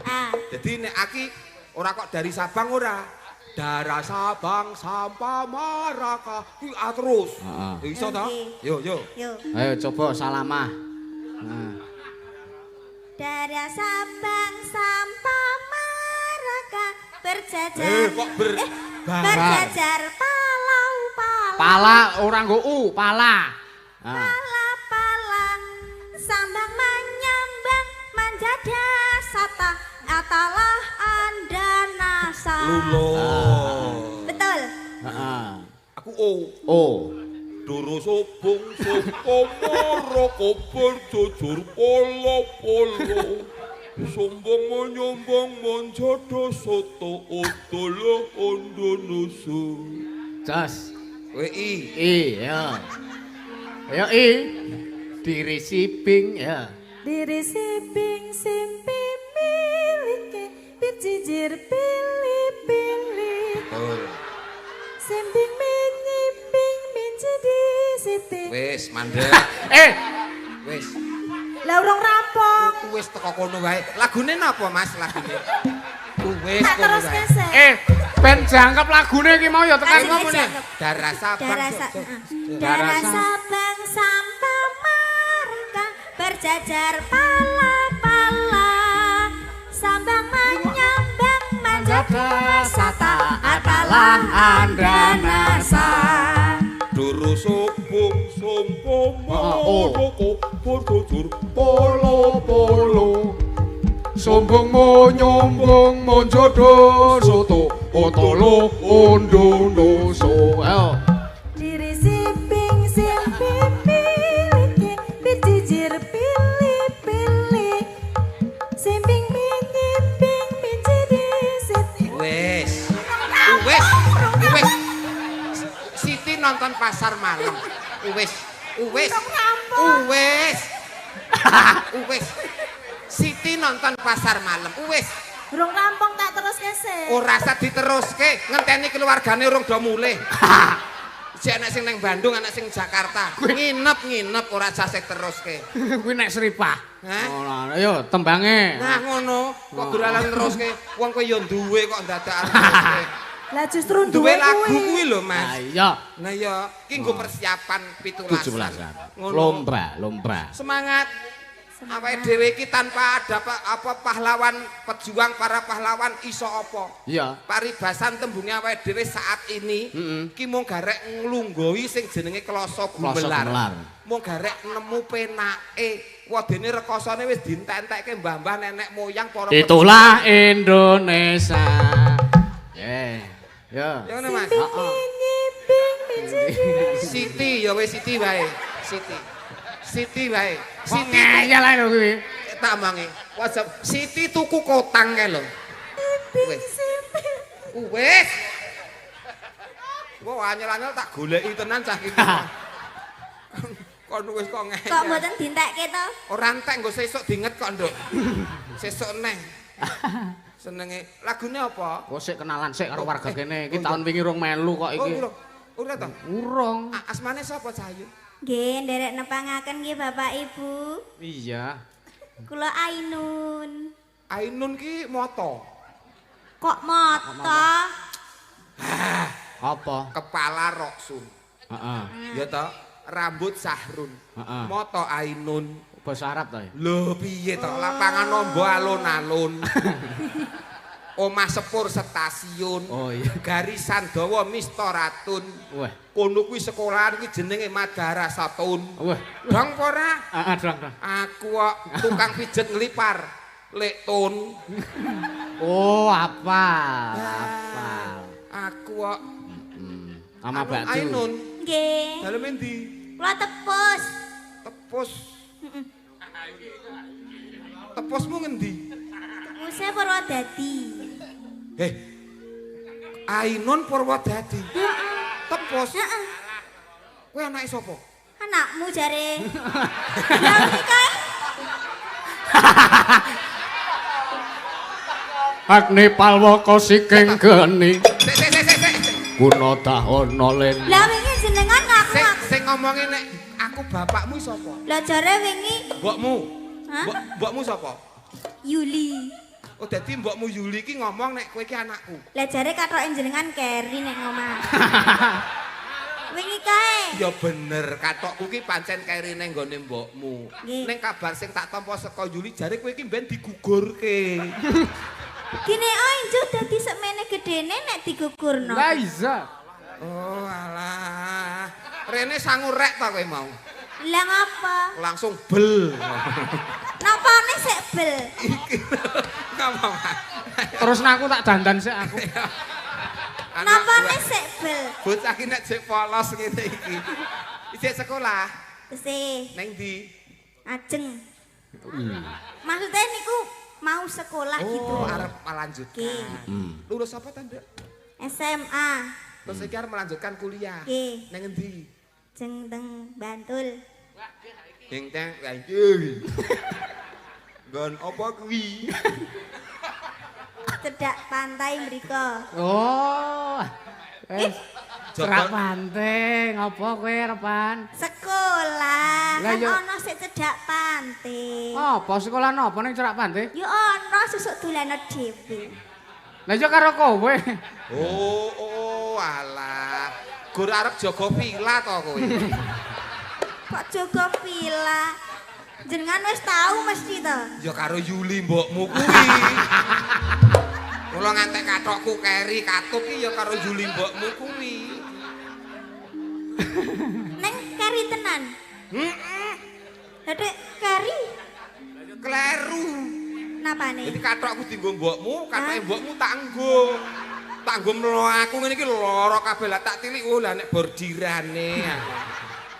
S2: A.
S1: Jadi nek aki ora kok dari Sabang ora. Darah Sabang sampai Maraka. Kuwi A terus.
S3: Heeh.
S1: Iso ta? Yo yo.
S2: Yo.
S3: Ayo coba Salamah. Heeh.
S2: Darah Sabang sampai Maraka berjajar.
S1: Kok ber
S2: berjajar palau-palau.
S3: Pala ora nggo u, pala.
S2: Pala-pala sambang menyambang manjada sata atalah anda nasa.
S1: Lulo.
S2: Betul.
S3: Heeh.
S1: Aku O.
S3: O.
S6: Doro sobong sopo moro kobor jujur polo polo. Sombong menyombong menjodoh soto otolo ondonusu.
S3: Jos.
S1: Kowe I.
S3: I, ya. Ayo I. Diri siping ya.
S2: Diri siping simpi milike pirjijir pilih-pilih.
S1: Betul.
S2: Simping menyiping menjadi siti.
S1: Wis mandek.
S3: Eh,
S1: Wis.
S2: Lah urung rampung.
S1: Wis teko kono wae. Lagune napa Mas lagune? Wis
S2: Tak
S1: kono
S2: terus
S1: wae.
S2: sik.
S3: Ben jangkep lagune iki mau ya tekan
S2: Kasih
S3: ngomong.
S2: jangkep.
S1: Darah Sabang.
S2: Darah Sabang sampai marka berjajar pala-pala. Sambang menyambang manjada sata atalah andanasa.
S6: Doro sobong sompo
S3: Oh,
S6: moro kobor jujur
S3: Polo polo. Sombong monyombong monjodo soto otolo ondonoso. Ayo.
S2: Diri siping simpi miliki pirjijir pilih-pilih. Simping menyiping menjadi siti.
S1: Wis. Wis. Wis. Siti nonton pasar malam. Wis. Wis. Wis. Wis. Siti nonton pasar malam. Wis.
S2: Urung rampung tak teruske sik.
S1: Ora usah diteruske, ngenteni keluargane urung do mulih. Jek anak sing nang Bandung, anak sing Jakarta. Nginep-nginep ora usah sik teruske.
S3: Kuwi nek seripah.
S1: Hah?
S3: Ora, ayo tembange.
S1: Nah ngono, kok dolanan teruske. Wong kowe ya duwe kok ndadak teruske.
S2: Lah justru
S1: Duwe
S2: duwe
S1: lagu kuwi lho,
S3: Ah
S1: Mas.
S3: iya.
S1: Nah ya, iki nggo persiapan 17-an.
S4: 17-an.
S1: Ngono.
S4: Lombra, lombra.
S1: Semangat. Awake dhewe iki tanpa ada apa pahlawan, pejuang para pahlawan iso apa?
S3: Iya.
S1: Paribasan tembunge awake dhewe saat ini ki mung garek nglunggoi sing jenenge kloso
S4: Kloso
S1: gumelar.
S4: gumelar.
S1: Mung garek nemu penake. Wadene rekosane wis dientek-entekke mbah-mbah nenek moyang para
S3: Itulah Indonesia. Eh, ya.
S1: Ya ngono Mas.
S2: Simping menyiping menjadi
S1: Siti ya wis Siti wae. Siti. Siti wae.
S3: Siti
S1: Siti
S3: ngeyel ae lho kuwi.
S1: tak omongi. WhatsApp Siti tuku kotang kae lho. Wis.
S2: simping.
S1: Wis. Wah, anyel-anyel tak goleki tenan cah iki. Kon wis kok ngeyel.
S2: Kok mboten dientekke to?
S1: Ora entek nggo sesuk dinget kok, Nduk. Sesuk neh. Senenge lagune apa?
S3: Kok sik kenalan sik karo warga
S1: Eh,
S3: kene. Iki
S1: oh,
S3: tahun wingi rong melu kok
S1: Oh,
S3: iki.
S1: urung. Ora to?
S3: Urung.
S1: Asmane sapa Cahayu?
S2: Nggih, nderek nepangaken nggih Bapak Ibu.
S3: Iya.
S2: Kula Ainun.
S1: Ainun ki moto,
S2: Kok moto?
S3: Apa?
S1: kepala roksun.
S3: Heeh.
S1: Ya toh, rambut sahrun.
S3: Heeh.
S1: Moto Ainun.
S3: Basa Arab to ya?
S1: Lho piye to? Lapangan ombo alun-alun. Omah sepur stasiun.
S3: Oh iya.
S1: Garisan dawa Mistoratun.
S3: Wah.
S1: Kono kuwi sekolahan kuwi jenenge Madarasatun.
S3: Wah.
S1: Dong apa ora?
S3: Heeh, drang, drang.
S1: Aku kok tukang pijet nglipar. Lek tun.
S3: Oh, apal. Apal.
S1: Aku kok
S3: Ama
S1: Anu,
S3: Batu.
S1: Ainun.
S2: Nggih.
S1: Dalem endi?
S2: Kula tepus.
S1: Tepus. Tepusmu ngendi?
S2: Tepuse Purwodadi.
S1: Eh. Ainun Purwodadi. Tepus.
S2: Heeh.
S1: Kowe anake sapa?
S2: Anakmu jare. Lah iki kae
S3: Agni palwaka siking geni
S1: Sik sik sik sik sik.
S3: guna dahana len.
S2: Lah wingi jenengan ngaku
S1: Sing
S2: aku.
S1: sing ngomongi nek aku bapakmu sapa?
S2: Lah jare wingi
S1: Mbokmu.
S2: Hah?
S1: Mbokmu sapa?
S2: Yuli.
S1: Oh dadi mbokmu Yuli ki ngomong nek kowe iki anakku.
S2: Lah jare kathoke jenengan keri nek ngomah. Wingi kae.
S1: Ya bener, katokku ki pancen kerine nggone mbokmu.
S2: Nggih.
S1: Ning kabar sing tak tampa saka Yuli jare kowe iki mben digugurke.
S2: Gini oh injuh dadi sekmene gedene nek digugurno.
S3: Lah iya.
S1: Oh alah. Rene sangu rek ta kowe mau?
S2: Lah ngapa?
S1: Langsung bel.
S2: Napane sik bel?
S1: Iki. Ngapa?
S3: Terus aku tak dandan sik aku.
S1: Anak
S2: Napane sik bel?
S1: Bocah iki nek jek polos ngene iki. Isih sekolah.
S7: Tesih.
S1: Neng ndi?
S7: Ajeng. Maksudnya niku mau sekolah gitu.
S1: Oh, arep melanjutkan. Lulus apa ta, Nduk?
S7: SMA.
S1: Terus iki arep melanjutkan kuliah.
S7: Nggih.
S1: Neng endi?
S7: Jeng teng Bantul.
S1: Jeng teng Bantul. Nggon apa kuwi?
S7: Cedak pantai mriko.
S3: Oh. Wis. Cedak pantai ngopo kowe repan?
S7: Sekolah. Kan ono sik cedak pantai.
S3: Apa sekolah napa ning cedak pantai?
S7: Ya ono susuk dolano dhewe.
S3: Lah ya karo kowe.
S1: Oh, alah. Gur arep jaga villa to kowe.
S7: Kok jaga villa? Jenengan wis tau mesti to?
S1: Ya karo Yuli mbokmu kuwi. Kula ngantek kathokku keri katup ki ya karo Yuli mbokmu kuwi.
S7: Neng keri tenan.
S1: Heeh.
S7: Lah dek keri
S1: kleru.
S7: Napane?
S1: Dadi kathokku dienggo mbokmu, kathoke mbokmu tak enggo. Tak nggo mlaku ngene iki lara kabeh lah tak tilik oh lah nek bordirane.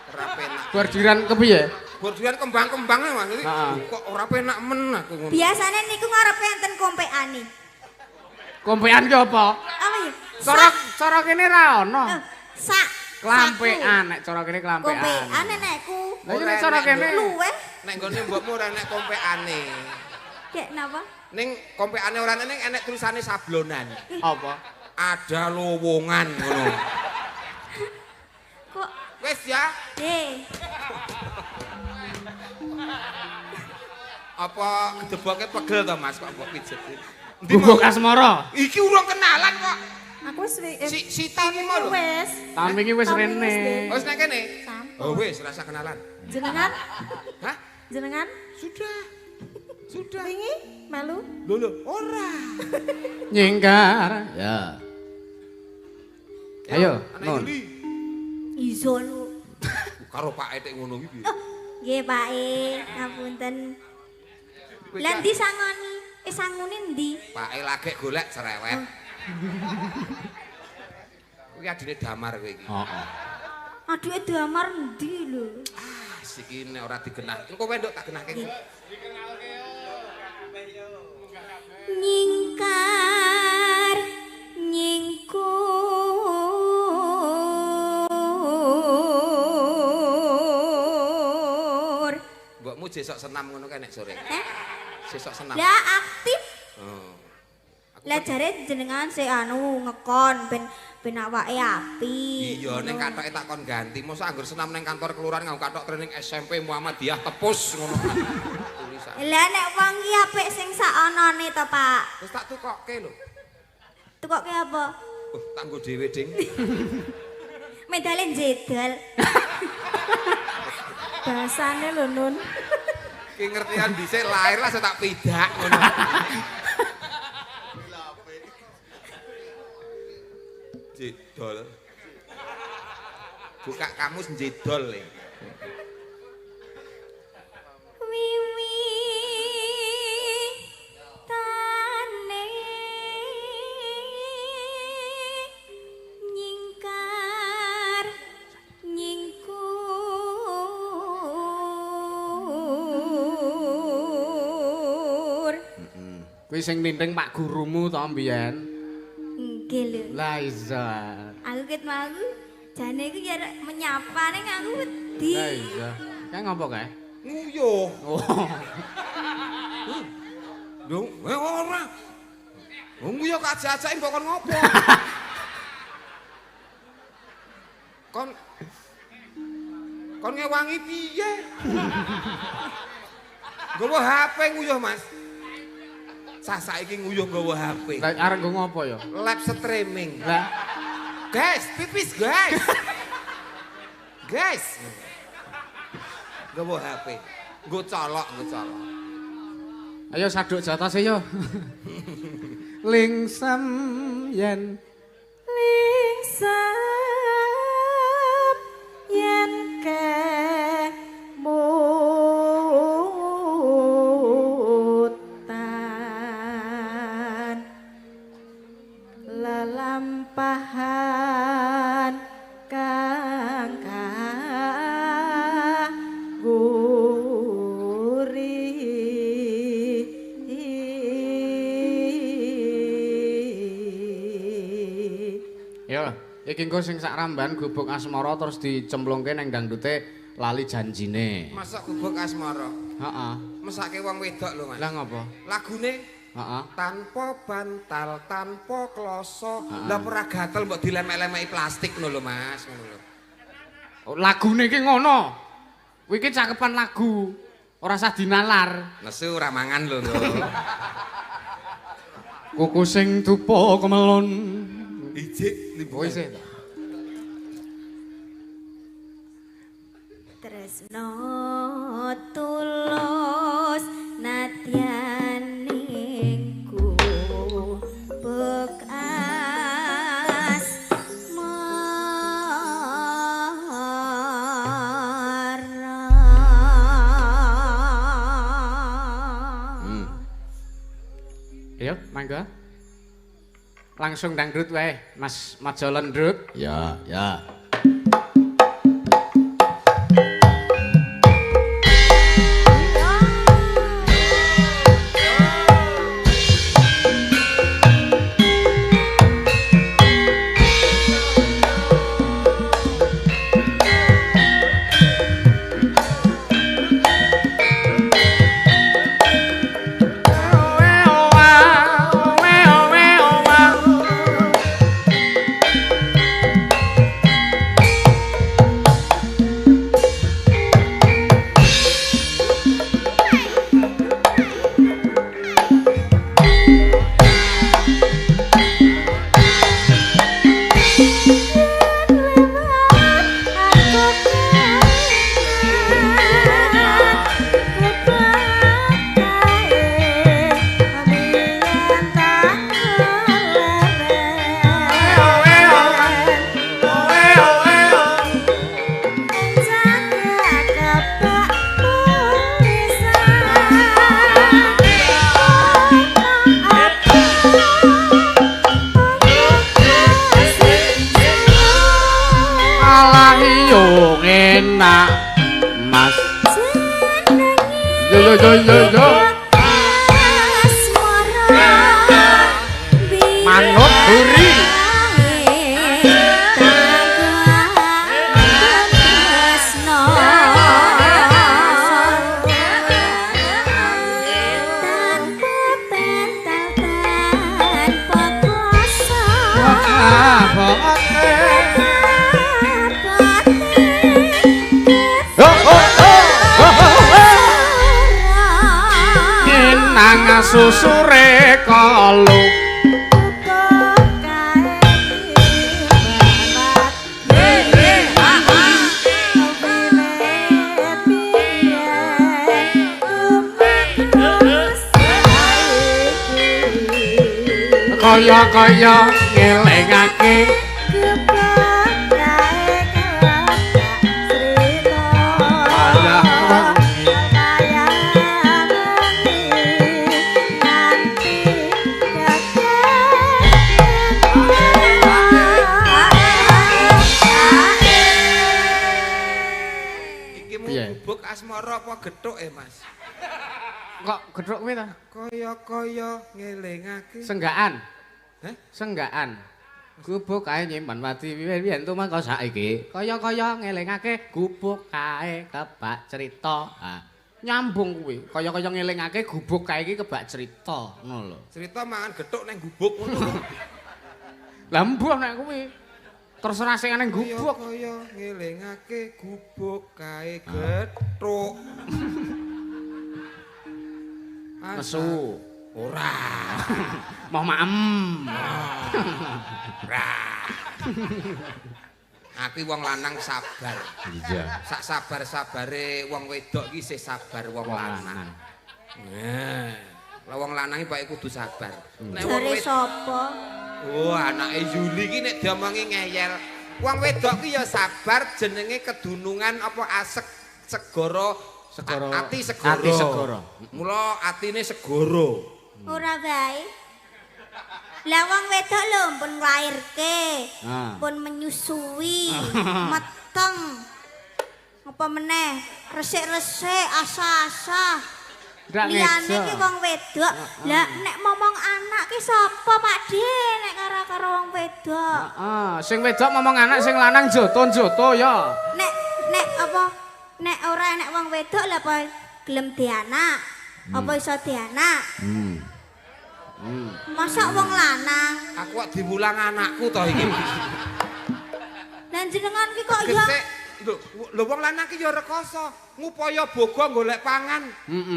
S1: Ora penak.
S3: Bordiran kepiye?
S1: Bordiran kembang-kembang Mas. Kok ora penak men aku ngono.
S7: Biasane niku ngarepe enten kompekane.
S3: Kompekan ki apa?
S7: Apa ya?
S3: Cara kene ra ono.
S7: Sak
S3: klampekan nek cara kene klampekan.
S7: Kompekan enekku.
S3: Lah nek cara kene
S7: luweh.
S1: Nek nggone mbokmu ora enek kompekane.
S7: Kek napa?
S1: Ning kompekane ora enek enek tulisane sablonan.
S3: Apa?
S1: Ada lowongan ngono.
S7: Kok
S1: wis ya?
S7: Nggih.
S1: Apa gedeboke pegel to Mas kok mbok pijet?
S3: Guguk asmara.
S1: Iki urung kenalan kok.
S2: Aku wis
S1: Siti iki mau lho.
S2: Wis.
S3: Tahun wingi wis rene.
S1: Wis nang kene. Oh wis rasa kenalan.
S2: Jenengan?
S1: Hah?
S2: Jenengan?
S1: Sudah. Sudah.
S2: Wingi melu?
S1: Lho lho, ora.
S3: Nyingkar.
S4: Ya.
S3: Ayo, Nun.
S7: Iso lho.
S1: Karo Pak Etik ngono iki piye?
S7: Nggih, Pak E, ngapunten. Lah ndi sangoni? Sangune ndi?
S1: Pak E lagek golek cerewet. Kuwi adine Damar kowe iki.
S4: Heeh.
S7: Aduke Damar ndi lho?
S1: Ah, siki nek ora digenah. Engko kowe nduk tak genahke.
S7: Nyingkar nyingkur.
S1: Mbokmu jesok senam ngono kae nek sore.
S7: Eh?
S1: Sesok senam.
S7: Lah aktif.
S1: Oh.
S7: Lah jare jenengan sik anu ngekon ben awake apik.
S1: Iya ning kathoke tak kon ganti. Mosok anggur senam ning kantor kelurahan nganggo kathok training SMP Muhammadiyah tepus ngono. Tulisan.
S7: Lah nek wong ki apik sing sak onone to, Pak.
S1: Terus tak tukokke lho.
S7: Tukokke apa?
S1: Oh, tak nggo dhewe, Ding.
S7: Medale jedal.
S2: Bahasane lho, Nun.
S1: Ki ngertian dhisik lahir lah tak pidak ngono. Jedol. Buka kamus jedol le.
S7: Wiwi tane nyingkar nyingkur.
S3: Kuwi sing ninting Pak gurumu to mbiyen.
S7: Nggih lho.
S3: Lah iya.
S7: Aku ket mau jane iku ya menyapa ning aku wedi.
S3: Lah iya. Kae ngopo kae?
S1: Nguyuh.
S3: Oh.
S1: Lho, ora. Nguyuh kok ajak-ajake mbok kon ngopo? Kon ngewangi piye? Nggawa HP nguyuh, Mas. Sah saiki nguyuh nggawa HP.
S3: Lah arep nggo ngopo ya?
S1: Live streaming.
S3: Lah,
S1: guys, pipis guys. Guys. Nggawa HP. Nggo colok, nggo colok.
S3: Ayo saduk jatase yo. Lingsem yen
S2: lingsem yen kemutan lelampahan kang katon
S3: Iki engko sing sak ramban gubuk asmara terus dicemplungke nang dangdute lali janjine.
S1: Masuk gubuk asmara.
S3: Heeh.
S1: Mesake wong wedok lho, Mas.
S3: Lah ngopo?
S1: Lagune
S3: heeh.
S1: Tanpa bantal, tanpa kloso. Lah ora gatel mbok dilemek-lemeki plastik ngono lho, Mas, ngono lho.
S3: Lagune iki ngono. Kuwi iki cakepan lagu. Ora usah dinalar.
S1: Nesu ora mangan lho, lho.
S3: Kuku sing dupa kemelon.
S6: Ijik
S3: limbu. Isih.
S7: Tresno tulus nadyan ning gubuk asmara.
S3: Ayo, mangga. Langsung dangdut wae, Mas Majo Lendrut.
S4: Ya, ya. Mas. Yo yo yo yo yo. Manut buri. Nang susure kalu kaya-kaya ngelingake
S1: Asmara apa gethuk e, Mas?
S3: Kok gethuk kuwi ta?
S1: Kaya-kaya ngelingake.
S3: Senggaan.
S1: Heh?
S3: Senggaan. Gubuk kae nyimpen wadi wiyen tumangka saiki. Kaya-kaya ngelingake gubuk kae kebak cerita. Ha. Nyambung kuwi. Kaya-kaya ngelingake gubuk kae iki kebak cerita, ngono lho.
S1: Cerita mangan gethuk nang gubuk ngono lho.
S3: Lah mbuh nek kuwi. Terserah sing nang gubuk.
S1: Kaya ngelingake gubuk kae gethuk.
S3: Nesu.
S1: Ora.
S3: Mau maem.
S1: Ora. Aku wong lanang sabar.
S4: Iya.
S1: Sak sabar-sabare wong wedok iki isih sabar wong lanang. Nah, lah wong lanang iki pokoke kudu sabar. Nek wong
S7: Jare sapa?
S1: Oh, anake Yuli iki nek diomongi ngeyel. Wong wedok ki ya sabar jenenge kedunungan apa asek segara
S3: segara
S1: ati segara.
S3: Ati segara.
S1: Mula atine segara.
S7: Ora bae. Lah wong wedok lho pun nglairke, pun menyusui, meteng. Apa meneh? Resik-resik, asah-asah.
S3: Ndak
S7: Liyane
S3: ngejo.
S7: ki wong wedok. Lah nek momong anak ki sapa Pak De nek karo karo wong wedok?
S3: Heeh, sing wedok momong anak, sing lanang joto-joto ya.
S7: Nek nek apa nek ora enek wong wedok lha apa gelem dianak? Apa iso dianak? Masa wong lanang?
S1: Aku kok diwulang anakku to iki.
S7: Lah jenengan ki kok ya
S1: Gesek lho, lho wong lanang ki ya rekoso, ngupaya boga golek pangan.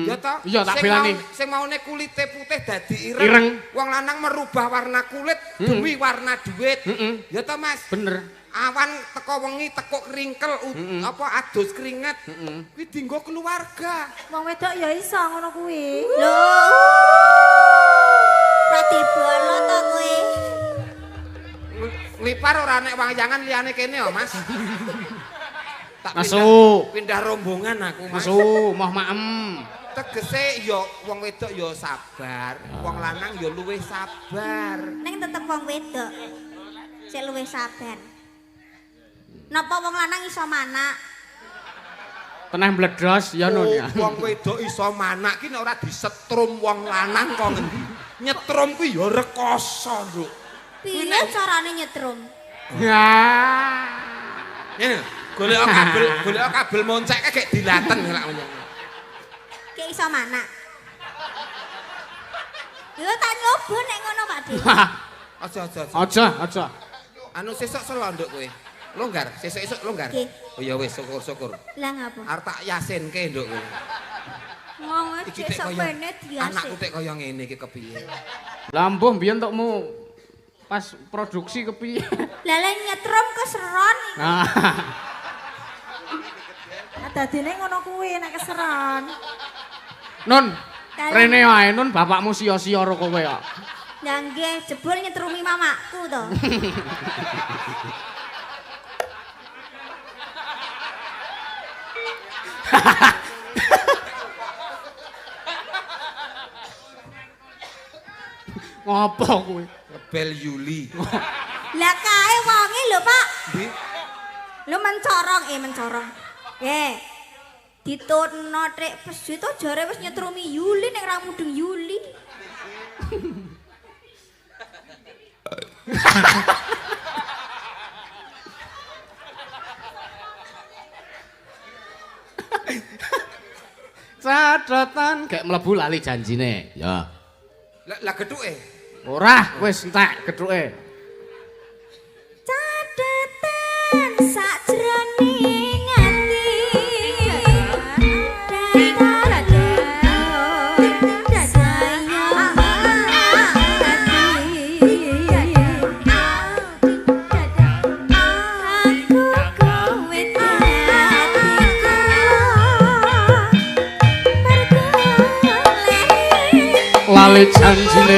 S1: Ya toh?
S3: Iya, tak belani.
S1: Sing maune kulite putih dadi ireng.
S3: Ireng.
S1: Wong lanang merubah warna kulit demi warna duit. Ya toh, Mas?
S3: Bener.
S1: Awan teko wengi tekuk kringkel apa adus keringet. Kuwi dienggo keluarga.
S2: Wong wedok ya iso ngono kuwi.
S7: Lho. Ora dibolo to kowe.
S1: Nglipar ora nek wayangan liyane kene ya, Mas. Tak
S3: Masuk.
S1: Pindah rombongan aku, Mas.
S3: Masuk, moh maem.
S1: Tegese ya wong wedok ya sabar, wong lanang ya luwih sabar.
S7: Ning tetep wong wedok sik luwih sabar. Napa wong lanang iso manak?
S3: Teneh mbledhos ya nun ya.
S1: Wong wedok iso manak ki nek ora disetrum wong lanang kok ngendi. Nyetrum kuwi ya rekoso, Nduk.
S7: Piye carane nyetrum?
S3: Ya.
S1: Ngene, golek kabel moncek kae gek dilaten lak ngono.
S7: Ki iso manak. Yo tak nyoba nek ngono Pak De.
S1: Aja aja aja.
S3: Aja, aja.
S1: Anu sesuk selo nduk kowe. Longgar, sesuk-esuk longgar.
S7: Nggih.
S1: Oh ya wis syukur-syukur.
S7: Lah ngapa?
S1: Arep tak yasinke nduk kowe.
S7: Wong
S1: Iki tek
S7: sesuk
S1: kaya
S7: mene diasin.
S1: Anakku tek kaya ngene iki kepiye?
S3: Lah mbuh mbiyen tokmu pas produksi kepiye?
S7: Lah lek nyetrum keseron.
S3: Nah.
S2: Dadine ngono kuwi nek keseron.
S3: Nun, rene wae Nun, bapakmu sia-sia karo kowe kok.
S7: Lah nggih, jebul nyetrumi mamaku to.
S3: Ngopo kowe?
S1: Ngebel Yuli.
S7: Lah kae wonge lho, Pak.
S1: Ndi?
S7: Lho mencorong, mencorong. Ditutno trek pesu to jare wis nyetrumi Yuli nek ra mudeng Yuli.
S3: Catatan gek mlebu lali janjine. Ya.
S1: Lah gethuke.
S3: Ora, wis entek gethuke.
S7: Catatan sakjroning ati. Aku kowe atiku
S3: Lali janjine.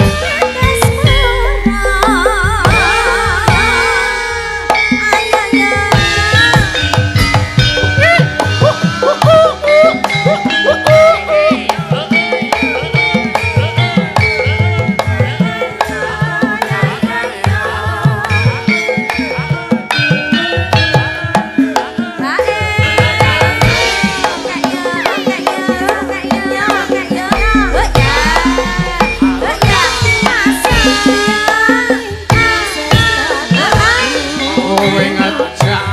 S3: Kowe ngejak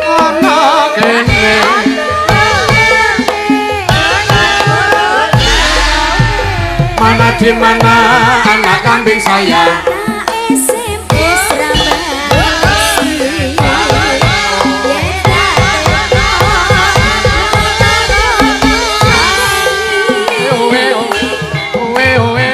S3: ana kene. Mana di mana anak kambing saya? Owe owe owe.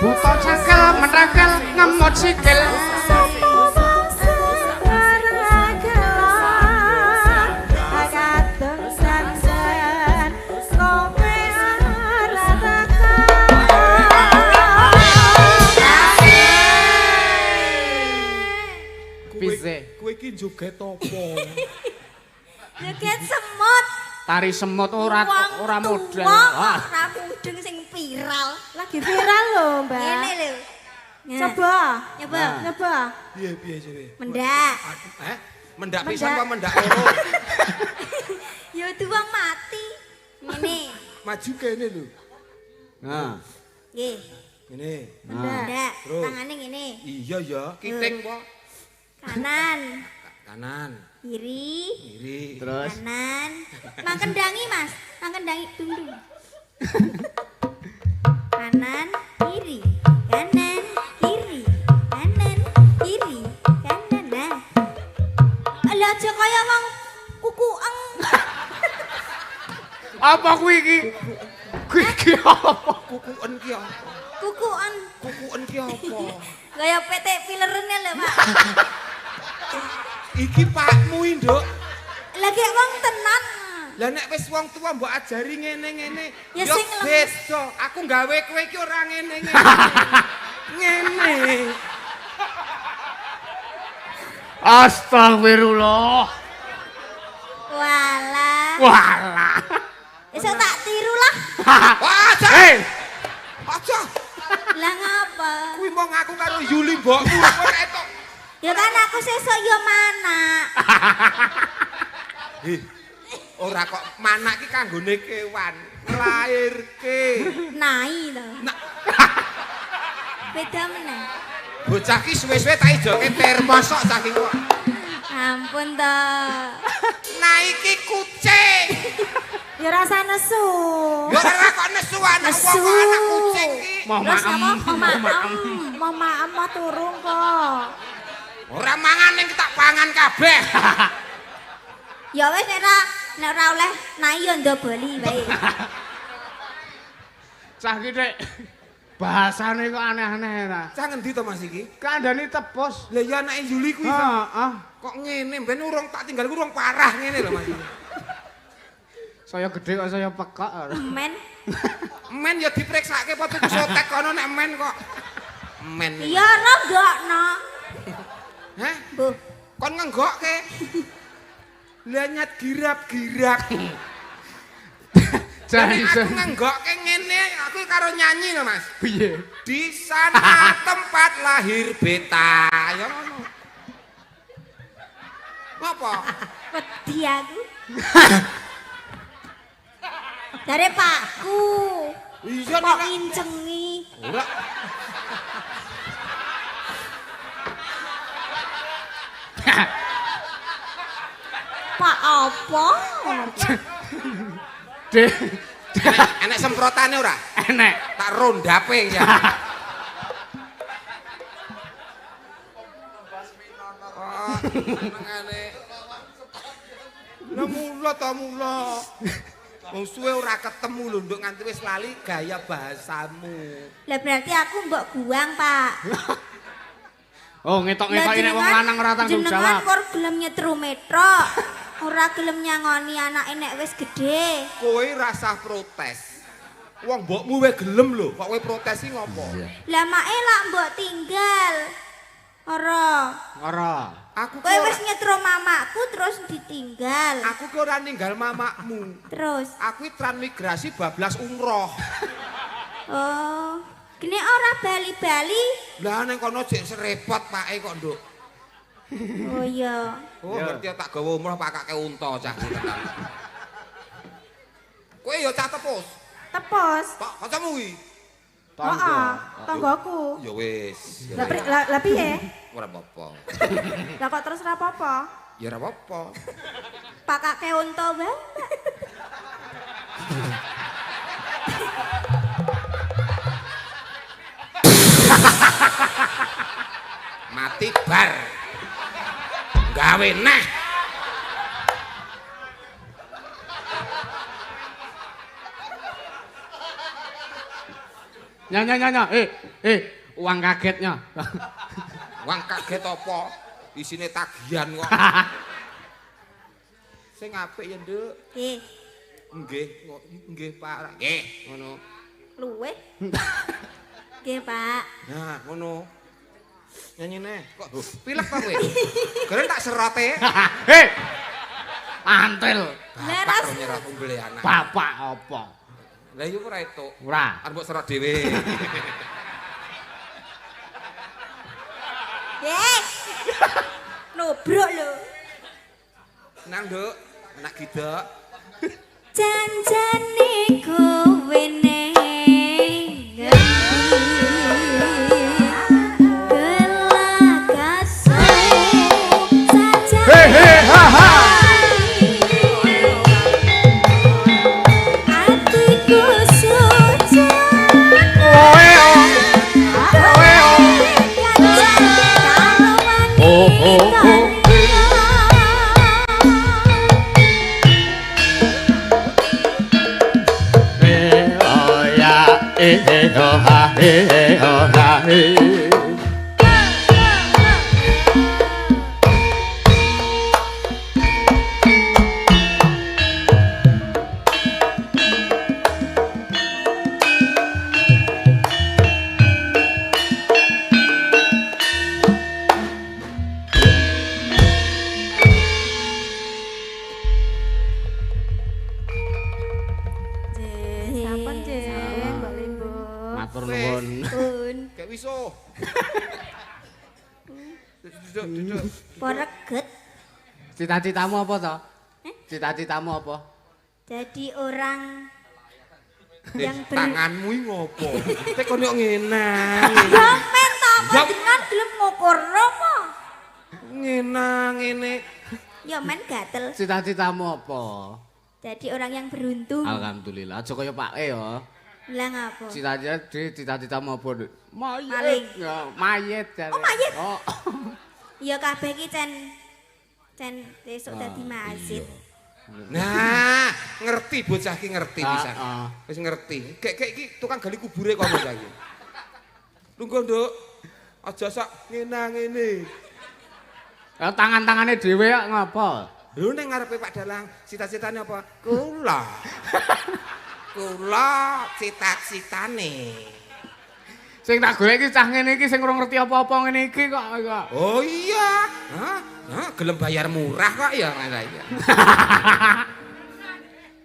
S3: Buta cangkel metrakel ngemot sikil.
S6: joget apa?
S7: Joget semut.
S3: Tari semut ora ora model.
S7: Ora mudeng sing viral.
S2: Lagi viral lho, Mbak.
S7: Ngene lho.
S2: Coba.
S7: Nyoba.
S2: Nyoba.
S6: Piye piye sire?
S7: Mendak.
S1: Heh? Mendak pisan apa mendak loro?
S7: Ya wong mati. Ngene.
S6: Maju kene lho.
S3: Nah.
S7: Nggih.
S6: Ngene.
S7: Mendak. Tangane ngene.
S1: Iya ya, kiting po.
S7: Kanan.
S1: Kanan.
S7: Kiri.
S1: Kiri.
S3: Terus
S7: kanan. Mangkendangi, Mas. Mangkendangi dung dung. Kanan, kiri. Kanan, kiri. Kanan, kiri. Kanan. Nah. Lah aja kaya wong kukueng.
S3: Apa kuwi iki? Kuwi iki apa?
S1: Kukuken ki apa?
S7: Kukuken.
S1: Kukuken ki apa?
S7: Kaya PT pilerene lho, Pak.
S1: Iki pakmu, Nduk.
S7: Lah gek wong tenan.
S1: Lah nek wis wong tuwa mbok ajari ngene-ngene,
S7: ya
S1: beda. Aku gawe kowe iki ora ngene-ngene. Ngene.
S4: Astagfirullah.
S7: Walah.
S4: Walah.
S7: Esuk tak tiru lah.
S1: Wah, aja. Aja.
S7: Lah ngapa?
S1: Kuwi mau ngaku karo Yuli mbokmu ora etok.
S7: Ya kan aku sesuk ya manak.
S1: Hih. Ora kok manak ki kanggone kewan, nglairke.
S7: Nai to. Beda meneh.
S1: Bocah ki suwe-suwe tak ijoke termos kok cah ki kok.
S7: Ampun to.
S1: Nah iki kucing.
S2: Ya rasa nesu.
S1: Ya ora kok nesu anak wong kok anak kucing ki.
S3: Mau maem,
S2: mau maem mau turung kok.
S1: Ora mangan ning tak pangan kabeh.
S7: Ya wis nek ora oleh nai ya ndoboli wae.
S3: Cah ki Dik. Bahasane kok aneh-aneh ta.
S1: Cah ngendi to Mas iki?
S3: Kandhane tepus.
S1: Lah ya anake Yuli kuwi.
S3: Heeh.
S1: Kok ngene ben urung tak tinggal urung parah ngene lho Mas.
S3: Saya gede kok saya pekok.
S7: Men.
S1: Men ya dipriksake apa tuku sotek kono nek men kok. Men.
S7: Ya ora nggokno.
S1: Hah?
S7: Mbuh.
S1: Kon ngenggokke. Lah nyat girap-girap.
S3: Jan
S1: aku ngenggokke ngene, aku karo nyanyi lho Mas.
S3: Piye?
S1: Di sana tempat lahir beta. Ya ngono. Ngopo?
S7: Wedi aku. Jare pakku.
S1: Iya
S7: kok ngincengi.
S1: Ora.
S7: Pak apa?
S3: Dek.
S1: Enek semprotane ora?
S3: Enek.
S1: Tak rondape ya. Oh, senengane. Lah mula ta mula. Wong suwe ora ketemu lho nduk nganti wis lali gaya bahasamu.
S7: Lah berarti aku mbok guang, Pak.
S3: Oh, ngetok-ngetoki nek wong lanang ora tanggung jawab.
S7: Jenengan kor gelem nyetru metrok. Ora gelem nyangoni anake nek wis gedhe.
S1: Kowe rasah protes. Wong mbokmu wis gelem lho, kok kowe protes iki ngopo?
S7: Lah make lak mbok tinggal. Ora.
S3: Ora.
S1: Aku
S7: kowe wis nyetru mamakku terus ditinggal.
S1: Aku ki ora ninggal mamakmu.
S7: Terus
S1: aku transmigrasi bablas umroh.
S7: Oh. Gene ora bali-bali.
S1: Lah nang kono jek serepot pake kok, Nduk.
S7: Oh iya.
S1: Oh, ngerti tak gawa umroh pakake unta cah. Kowe ya cah tepus.
S2: Tepus.
S1: Pak, kancamu kuwi.
S2: Heeh, tanggoku.
S1: Ya wis.
S2: Lah lah piye?
S1: Ora apa-apa.
S2: Lah kok terus ora apa-apa?
S1: Ya ora apa-apa.
S7: Pakake unta wae.
S1: Mati bar. Gawe neh.
S3: Nya nya nya nya. Uang kagetnya.
S1: Uang kaget apa? Isine tagihan kok. Sing apik ya, Nduk.
S7: Nggih.
S1: Nggih, nggih Pak. Nggih, ngono.
S7: Luweh. Nggih, Pak.
S1: Nah, ngono. Nyanyi neh. Kok pilek ta kowe? Garen tak serote.
S3: Hei. Antil.
S1: Bapak kok nyerot umbele anak.
S3: Bapak apa?
S1: Lah iya ora etuk.
S3: Ora.
S1: Arep mbok serot dhewe.
S7: Ye. Nubruk lho.
S1: Nang, Nduk, anak gidok.
S7: Janjane kowe ning ngendi? Gelagasu saja.
S4: He he ha ha.
S7: Atiku suci.
S4: Oe o. Oe o. Oh, oh, oh. He o ya e he o ha he o ha he.
S2: Sampun, Jeng, Mbak Limbo.
S3: Matur nuwun.
S7: Pun
S1: Kayak wiso. Duduk, duduk.
S7: poreget
S3: Cita-citamu apa to? Cita-citamu apa?
S7: jadi orang
S1: Eh,
S7: yang ber
S1: tanganmu iki ngopo? Tekon yo ngenang.
S7: Sampeyan ta
S1: Ya.
S7: panjenengan gelem ngukurno apa?
S1: Ngenang ngene.
S7: Ya men gatel.
S3: Cita-citamu apa?
S7: Jadi orang yang beruntung.
S3: Alhamdulillah. Aja kaya Pak E ya.
S7: Lah ngapa?
S3: Cita-cita di cita-citamu apa? Dik? Mayit.
S7: Maling.
S3: Ya, mayit jare.
S7: Oh, mayit.
S3: Oh.
S7: Ya kabeh iki cen cen besok dadi masjid.
S1: Nah, ngerti bocah iki ngerti
S3: Ah,
S1: pisan.
S3: ah.
S1: Wis ngerti. Kek iki tukang gali kubure kono saiki. Lungguh, Nduk. Aja sok ngenang ngene.
S3: Lah tangan-tangane dhewe kok ngapa?
S1: Lho ning ngarepe Pak Dalang, cita-citane apa? Kula. Kula cita-citane.
S3: Sing tak golek iki cah ngene iki sing ora ngerti apa-apa ngene iki kok kok.
S1: Oh iya. Hah? Hah, gelem bayar murah kok ya lah iya.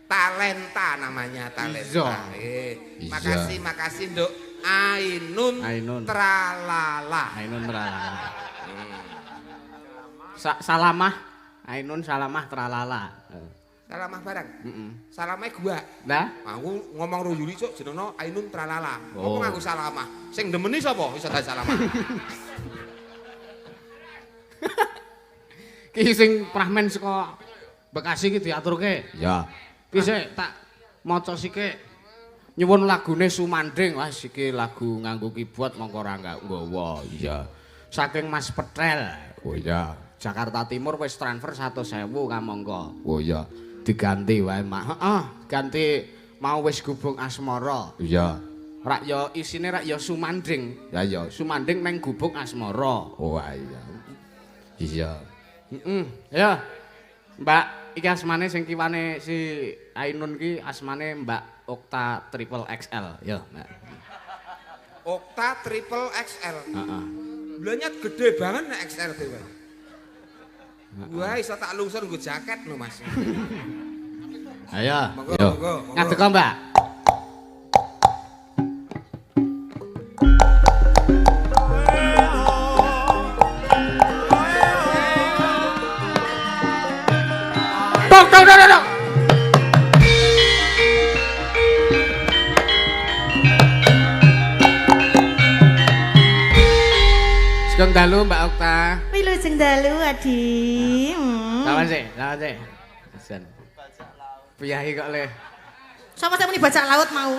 S1: Talenta namanya, talenta.
S3: Iya.
S1: Eh,
S4: Iya.
S1: makasih, makasih Nduk. Ainun,
S3: Ainun.
S1: Tralala.
S3: Ainun tralala. Salamah, Ainun salamah tralala.
S1: Salamah barang.
S3: Heeh.
S1: Salamah gua.
S3: Lah,
S1: Aku ngomong ro Yuli cuk jenengno Ainun Tralala. Apa
S4: Oh.
S1: nganggo salamah? Sing demeni sapa iso dadi salamah?
S3: ki sing prahmen saka Bekasi ki diaturke.
S4: Ya.
S3: Ki sik tak maca sike. Nyuwun lagune Sumanding. Wah, iki lagu nganggo keyboard mongko ora nggawa.
S4: Iya.
S3: Saking Mas Petrel.
S4: Oh iya.
S3: Jakarta Timur wis transfer 100.000 kamangka.
S4: Oh iya.
S3: Diganti wae, Mak. Heeh, ganti mau wis gubuk asmara.
S4: Iya.
S3: Rak ya isine rak ya Sumanding.
S4: Ya iya.
S3: Sumanding neng gubuk asmara.
S4: Oh iya. Iya.
S3: Heeh. Ya. Mbak, iki asmane sing kiwane si Ainun ki asmane Mbak Okta Triple XL. Ya, Mbak.
S1: Okta Triple XL.
S3: Heeh.
S1: Bulannya gede banget nek XL kuwi. Wah, iso tak lungsur nggo jaket no, Mas.
S3: Ayo.
S1: Monggo,
S4: Yo.
S1: monggo, monggo.
S3: Ngadeg Mbak. Tok tok tok tok. Sugeng dalu Mbak Okta.
S8: Wilujeng dalu Adi.
S3: Lawan sih, lawan sih. Ajan. Piyahi kok le.
S8: Sapa sing muni bajak laut mau?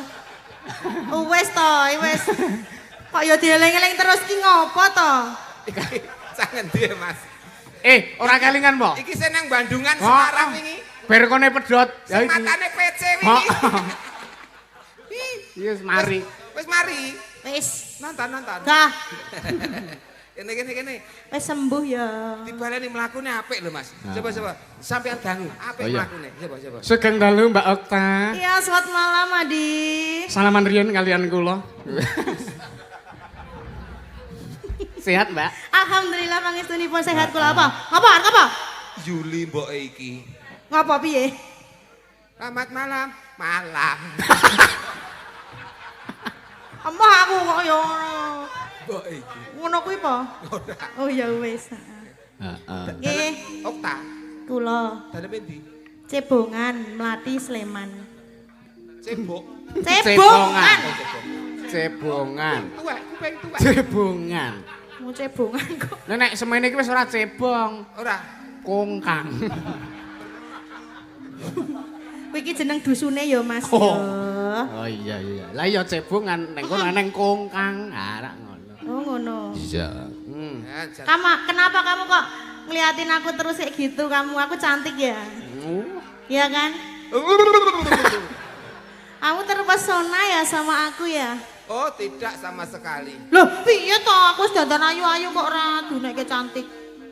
S8: Oh, wis to, wis. Kok ya dieling-eling terus ki ngopo to?
S1: Cah ngendi ya, Mas?
S3: Eh, ora kelingan po?
S1: Iki sing nang Bandungan Semarang wingi.
S3: Ber kone pedhot. Ya
S1: Sing
S3: iki.
S1: matane PC wingi.
S3: Iya, wis mari.
S1: Wis mari.
S8: Wis.
S1: Nonton, nonton.
S8: Dah,
S1: Kene kene kene.
S8: wis sembuh ya.
S1: Dibaleni mlakune apik lho, Mas. Coba coba. Sampean dangu, apik
S3: Oh, iya.
S1: mlakune. Coba coba.
S3: Sugeng dalu Mbak Okta.
S8: Iya, selamat malam Adi.
S3: Salaman riyen kalian kula. Sehat, Mbak?
S8: Alhamdulillah pangestunipun sehat kula apa? Ngapa? Ngapa?
S1: Yuli mboke iki.
S8: Ngapa piye?
S1: Selamat malam. Malam.
S8: Emoh aku kok ya ngono.
S1: Mboke iki.
S8: Ngono kuwi apa?
S1: Ora.
S8: Oh ya wis.
S4: Heeh.
S8: Nggih,
S1: Okta,
S8: kula
S1: dalem endi?
S8: Cebongan Mlati Sleman.
S1: Cebok.
S8: Cebongan.
S1: Oh, cebok.
S3: Cebongan.
S1: Tuwek, kuping tuwek.
S3: Cebongan.
S8: Mau cebongan kok.
S3: Nek nek semene iki wis ora cebong,
S1: Ora.
S3: kongkang.
S8: Kuwi iki jeneng dusune ya Mas
S3: Oh.
S8: ya.
S3: Oh iya iya. Lah iya cebongan ning kono neng kongkang. Ah rak ngono.
S8: Oh ngono.
S4: Iya.
S3: Hmm.
S1: Ya, jan-
S8: Kamu kenapa kamu kok ngeliatin aku terus kayak gitu kamu? Aku cantik ya? Iya kan? Kamu terpesona ya sama aku ya?
S1: Oh, tidak sama sekali.
S8: Loh, piye toh aku wis dandan ayu-ayu kok ora dunekke cantik.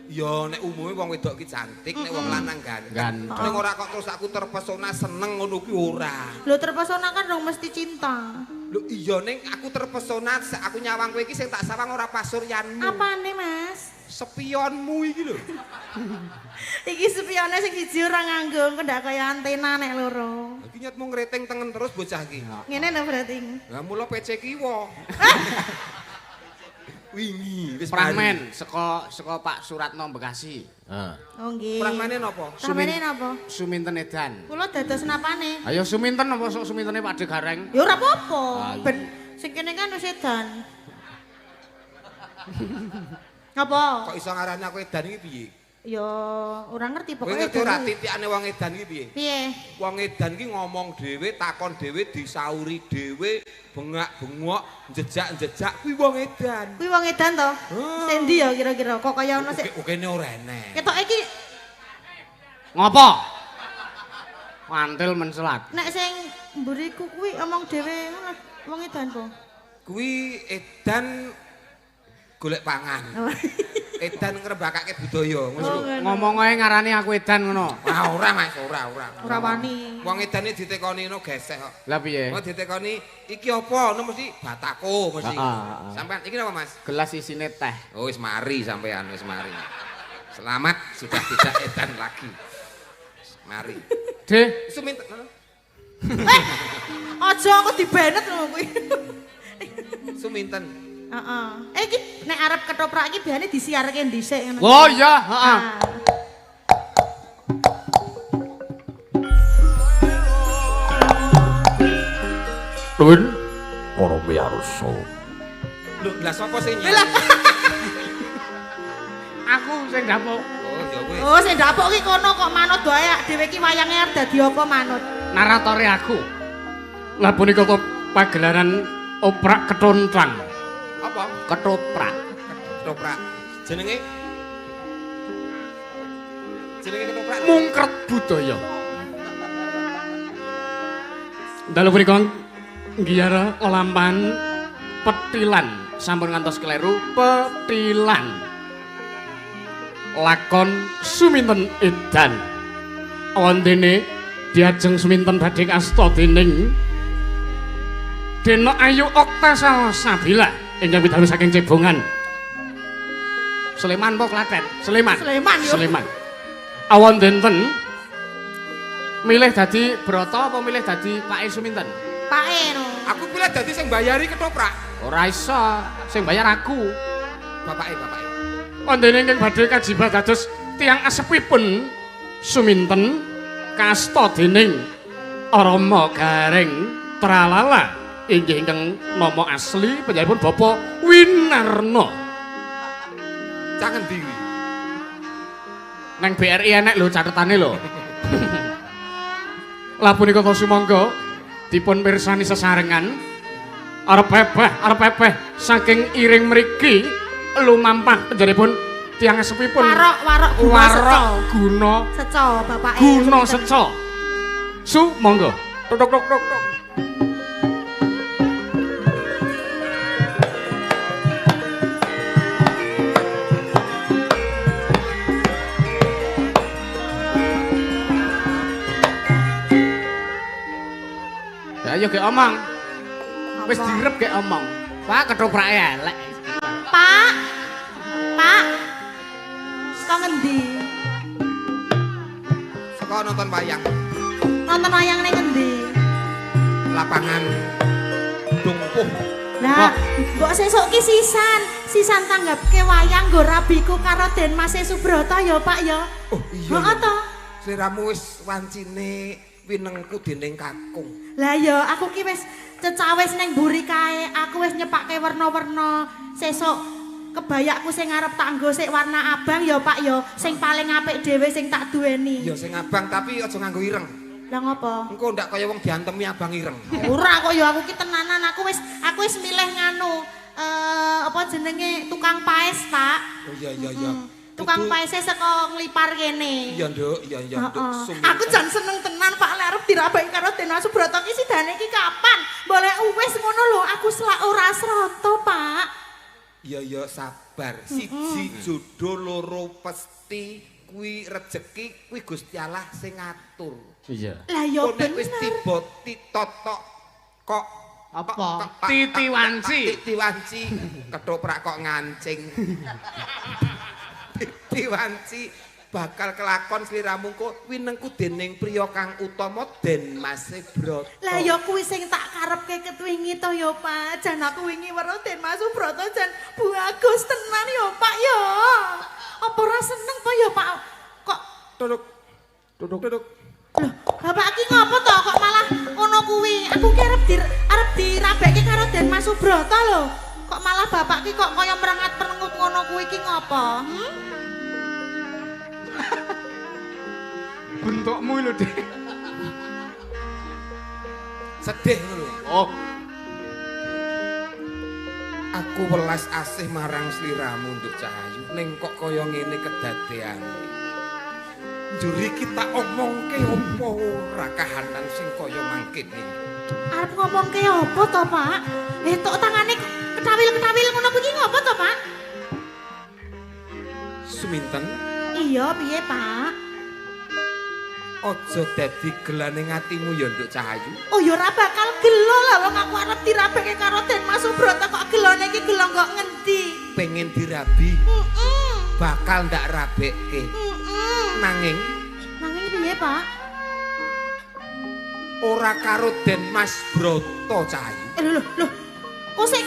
S1: Ya nek umume wong wedok ki cantik, nek wong lanang ganteng.
S3: Ganteng.
S1: Ning ora kok terus aku terpesona seneng ngono ki ora.
S8: Loh, terpesona kan dong mesti cinta.
S1: Lho iya ning aku terpesona aku nyawang kowe iki sing tak sawang ora pasuryanmu.
S8: Apane, Mas?
S1: Spionmu iki lho.
S8: Iki spione sing siji ora nganggo, engko ndak kaya antena nek loro.
S1: Iki nyetmu ngreting tengen terus bocah iki.
S8: Ngene lho berarti.
S1: Lah mula PC kiwa. Wingi wis
S3: Pramen saka saka Pak Suratno Bekasi.
S4: Heeh.
S8: Oh nggih.
S1: Pramene napa?
S8: Pramene napa?
S3: Suminten edan.
S8: Kula dados napane?
S3: Ayo suminten apa sok sumintene Pak De Gareng?
S8: Ya ora apa-apa.
S3: Ah, iya.
S8: Ben sing kene kan wis edan. Apa?
S1: Kok iso ngarani aku edan iki piye?
S8: Ya ora ngerti
S1: Kowe
S8: pokoke
S1: ngerti ora
S8: edan.
S1: titikane wong edan iki piye?
S8: Piye?
S1: Wong edan iki ngomong dhewe, takon dhewe, disauri dhewe, bengak-bengok, jejak-jejak kuwi wong edan.
S8: Kuwi wong edan to?
S1: Hmm.
S8: Sing ndi ya kira-kira? Kok kaya ono sik
S1: Oke-okene ora enek.
S8: ketoke iki
S3: Ngopo? Mantil mencelat.
S8: nek sing mburiku kuwi omong dhewe ngono wong edan po.
S1: Kuwi edan golek pangan. Edan ngrembakake budaya ngono lho.
S3: Ngomong ae ngarani aku edan ngono.
S1: Wah ora Mas, ora ora.
S8: Ora wani.
S1: Wong edane ditekoni ngono geseh kok.
S3: Lah piye?
S1: Wong ditekoni iki apa ngono mesti batako mesti.
S3: Heeh, heeh.
S1: Sampean iki napa Mas?
S3: Gelas isine teh.
S1: Oh wis mari sampean wis mari. Selamat sudah tidak edan lagi. Mari.
S3: Deh,
S1: Suminten.
S8: Eh, aja aku dibenet lho kuwi.
S1: Suminten.
S8: Heeh. Eh iki nek arep ketoprak iki biasane disiarke dhisik ngono.
S3: Oh iya, heeh.
S8: Ah.
S4: Nuwun para miyarsa.
S1: Lho, lah sapa sing nyiar?
S3: Aku sing dapuk
S1: Oh, ya wis.
S8: Oh, sing dapuk ki kono kok manut wae dhewe iki wayange arep dadi apa manut.
S3: naratore aku.
S4: Lah punika to pagelaran oprak ketontrang.
S1: Apa?
S3: Ketoprak.
S1: Ketoprak. Jenenge? Jenenge ketoprak.
S4: Mungkret budaya. Dalu punika nggiyara lampahan petilan sampun ngantos kleru petilan. Lakon Suminten Edan. Wontene diajeng Suminten badhe kasta dening Dena Ayu Okta Salsabila ingkang pitados saking Cebongan.
S3: Sleman apa Klaten?
S4: Sleman.
S8: Sleman, yo.
S4: Sleman. Awon dinten
S3: Milih dadi Broto apa milih dadi Pake Suminten?
S8: Pake no.
S1: Aku pilih dadi sing bayari ketoprak.
S3: Ora iso, sing bayar aku.
S1: Bapake, bapake.
S4: wonten ingkang badhe kajibat dados tiyang asepipun Suminten kasta dening Rama Gareng Tralala inggih ingkang nama asli panjenenganipun Bapak Winarno.
S1: Cah ngendi kuwi?
S3: Neng BRI enek lho catetane lho.
S4: Lah punika ta sumangga dipun pirsani sesarengan arep pepeh saking iring mriki lumampah panjenenganipun tiyang asepipun
S8: Warok, warok guna
S4: warok guna
S8: seco. Seco bapake.
S4: guna
S8: Suminten.
S4: seca. Su monggo. Tok tok tok tok.
S3: Ya ayo gek omong. Wis
S8: Apa?
S3: direp gek omong. Pak ketoprake elek.
S8: Pak, Pak. Saka ngendi?
S1: Saka nonton wayang.
S8: Nonton wayang ning ngendi?
S1: Lapangan Dungpuh.
S8: Lah, mbok sesuk ki sisan tanggapke wayang nggo rabiku karo Den Mas Subroto ya, Pak ya.
S1: Oh iya.
S8: Heeh to.
S1: Sliramu wis wancine winengku dening kakung.
S8: Lah ya, aku ki wis cecawis ning mburi kae, aku wis nyepake werna-werna. Sesuk kebayakku sing arep tak nggo sik warna abang ya, Pak ya, sing paling apik dhewe sing tak duweni.
S1: Ya sing abang tapi aja nganggo ireng.
S8: Lah ngopo?
S1: Engko ndak kaya wong diantemi abang ireng.
S8: Ora kok ya aku ki tenanan, aku wis milih nganu apa jenenge tukang paes, Pak.
S1: Oh iya iya iya.
S8: Tukang paese saka nglipar kene.
S1: Iya, Nduk, iya iya, Nduk.
S8: Aku jan seneng tenan Pak lek arep dirabeki karo Den Mas Subroto ki sidane ki kapan? Boleh wis ngono lho, aku selak ora srata, Pak.
S1: Iya iya sabar. Siji jodoh loro pesti kuwi rejeki kuwi Gusti Allah sing ngatur.
S3: Iya.
S8: Lah ya
S1: bener. Wis tiba titotok kok
S3: apa? Titiwanci.
S1: Titiwanci ketoprak kok ngancing. Titiwanci bakal kelakon sliramu kok winengku dening priya kang utama Den Mas Broto.
S8: Lah ya kuwi sing tak karepke ketwingi to ya Pak. Jan aku wingi weruh Den Mas Broto jan bagus tenan ya Pak ya. Apa ora seneng po ya Pak? Kok
S1: duduk. Duduk. Duduk.
S8: Loh, bapak iki ngopo to kok malah ngono kuwi? Aku ki arep dirabekke karo Den Mas Subroto lho. Kok malah bapak ki kok kaya merengat-merengut ngono kuwi ki ngopo?
S4: Bentukmu lho, Dik.
S1: Sedih ngono lho.
S4: Oh.
S1: Aku welas asih marang sliramu, Nduk Cahayu, ning kok kaya ngene kedadeane. Njur iki tak omongke apa ora kahanan sing kaya mangkene.
S8: Arep ngomongke apa to, Pak? Tok tangane ketawil-ketawil ngono kuwi ngopo to, Pak?
S1: Suminten.
S8: Iya, piye, Pak?
S1: Aja dadi gelane atimu ya, Nduk Cahayu.
S8: Oh ya ora bakal gelo lah wong aku arep dirabeke karo Den Mas Subroto kok gelone iki gelo kok ngendi?
S1: Pengen dirabi. Bakal ndak rabekke. Nanging
S8: piye, Pak?
S1: Ora karo Den Mas Broto, Cahayu.
S8: Lho lho. Kosek.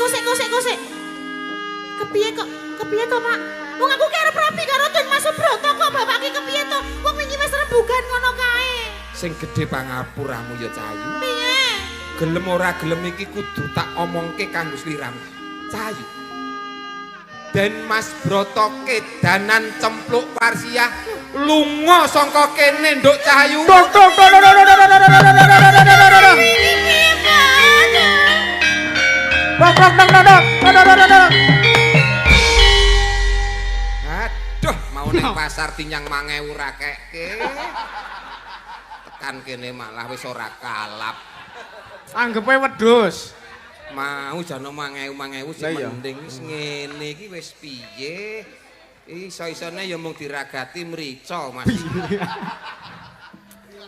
S8: Kepiye kok? Kepiye to, Pak? Wong aku ki arep rabi karo Den Mas Subroto kok bapak ki kepiye to? Wong wingi wis rembugan ngono kae.
S1: Sing gedhe pangapuramu ya, Cahayu.
S8: Piye?
S1: Gelem ora gelem iki kudu tak omongke kanggo sliramu. Cahayu. Den Mas Broto kedanan cempluk Parsiah lunga saka kene, Nduk Cahayu.
S4: Tok tok tok tok tok tok tok tok tok.
S1: Aduh, mau ning pasar tinyang 1000 ra keke. Tekan kene malah wis ora kalap.
S3: Anggepe wedhus.
S1: Mau jane 1000 sing mending wis ngene iki wis piye? Iso-isone ya mung diragati mrica, Mas.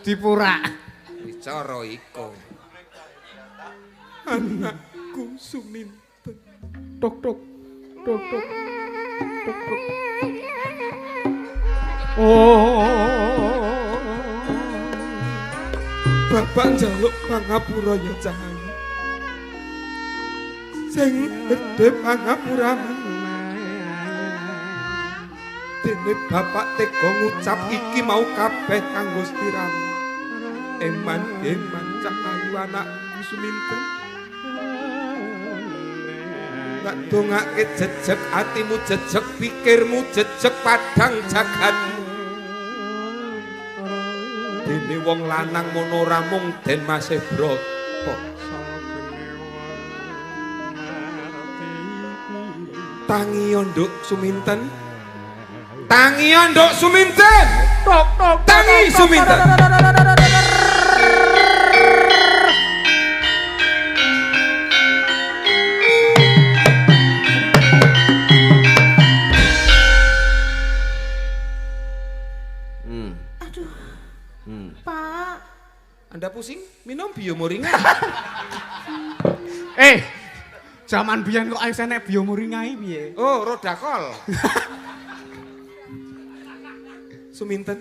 S3: Dipurak.
S1: Mrica ro iko.
S6: Anakku Suminten.
S4: Tok tok. Tok tok. Tok tok. Oh.
S6: Bapak njaluk pangapura ya, Cahayu. Sing gedhe pangapuramu. Dene bapak tega ngucap iki mau kabeh kanggo sliramu. Eman-eman Cahayu anakku Suminten. Tak dongake jejeg atimu, jejeg pikirmu, jejeg padang jagatmu. Dene wong lanang mono ora mung Den Mas Broto. Tangiyo, Nduk Suminten. Tangiyo, Nduk Suminten.
S4: Tok tok.
S1: Tangi Suminten.
S8: Aduh. Pak.
S1: Anda pusing? Minum biomoringa.
S3: Jaman biyen kok isih nek biomoringai piye?
S1: Oh, rodakol. Suminten.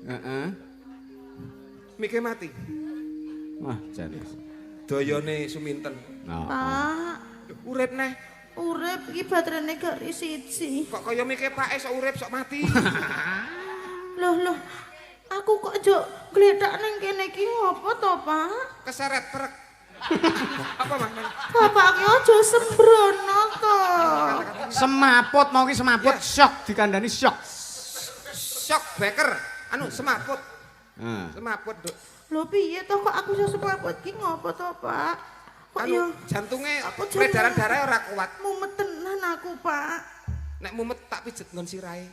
S3: Heeh.
S1: Mike mati.
S3: Wah, jan.
S1: Dayane Suminten.
S8: Pak,
S1: Urip neh.
S8: Urip iki baterene gak siji.
S1: Kok kaya mike pake sok urip sok mati.
S8: Loh, loh. Aku kok njuk gledak ning kene iki ngopo to, Pak?
S1: Keseret truk. Apa, Mas?
S8: Bapak ki aja sembrono to.
S3: Semaput mau ki semaput syok dikandani syok.
S1: Shock baker. Anu semaput.
S3: Heeh.
S1: Semaput, Duk.
S8: Lho piye to kok aku iso semaput ki ngopo to, Pak? Kok
S1: Anu
S8: yo
S1: jantunge
S8: aku
S1: peredaran darah ora kuat.
S8: Mumet tenan aku, Pak.
S1: Nek mumet tak pijet nggon sirahe.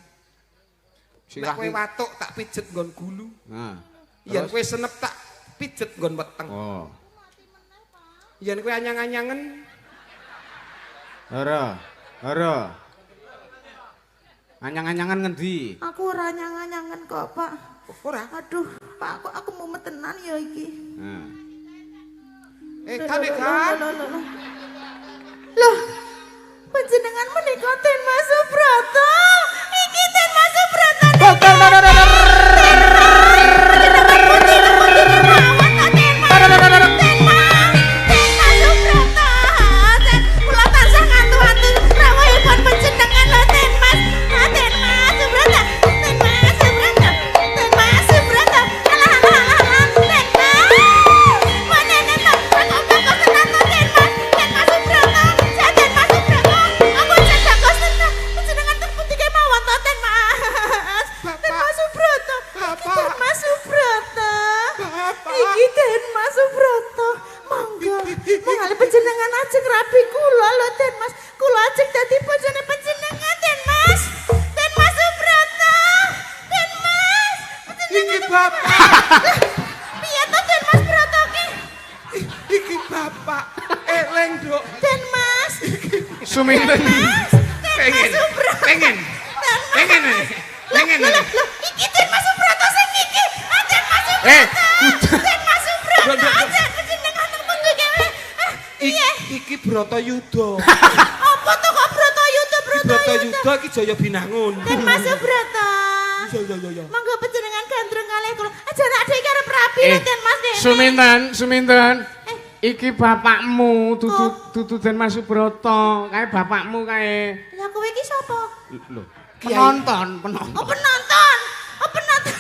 S3: Sirah
S1: Nek kowe watuk tak pijet nggon gulu.
S3: Heeh.
S1: Yen kowe senep tak pijet nggon weteng.
S3: Oh.
S1: Yen kowe anyang-anyangen
S3: Ora. Ora. Anyang-anyangan ngendi?
S8: Aku ora anyang-anyangen kok, Pak.
S1: Ora.
S8: Aduh, Pak, kok aku mumet tenan ya iki.
S3: Heeh.
S1: Kan kan.
S8: Loh, panjenengan menika Den Mas Subroto. Iki Den Mas Subroto. Panjenengan putih putih mawon to Den Mas. Den Mas, Den Mas Subroto. Den kula tansah ngantu-antu rawuhipun panjenengan lho Den Mas. Ah, Den Mas Subroto. Den Mas Subroto. Den Mas Subroto. Alah alah alah alah. Den Mas. Manene to aku bagus tenan to Den Mas. Den Mas Subroto. Saya Den Mas Subroto. Aku jan bagus tenan. Panjenengan teng pundi kemawon to Den Mas. Den Mas Subroto. Iki Den Mas Subroto. Iki Den Mas Subroto. Monggo. Monggo panjenengan ajeng rabi kula lho Den Mas. Kula ajeng dadi bojone panjenengan Den Mas. Den Mas Subroto. Den Mas.
S1: Iki bapak.
S8: Piye to Den Mas Broto ki?
S1: Iki bapak. Eleng, Duk.
S8: Den Mas.
S3: Suminten.
S8: Mas. Den Mas Subroto.
S5: Pengen.
S8: Den Mas.
S5: Pengen. Pengen.
S8: Loh, loh, iki Den Mas Subroto sing iki. Ah, Den Mas Subroto. Den Mas Subroto. Aja panjenengan teng pundi kewe. Ah, piye?
S1: Iki Bratayuda.
S8: Apa to kok Bratayuda Bratayuda?
S1: Bratayuda iki Jaya Binangun.
S8: Den Mas Subroto.
S1: Iya iya iya iya.
S8: Monggo panjenengan gandrung kalih kula. Aja nak dhek arep rabi lho Den Mas dene.
S3: Suminten, Suminten. Iki bapakmu dudu dudu Den Mas Subroto. Kae bapakmu kae.
S8: Lah kowe iki sapa?
S3: Lho, penonton, penonton.
S8: Oh penonton. Oh penonton.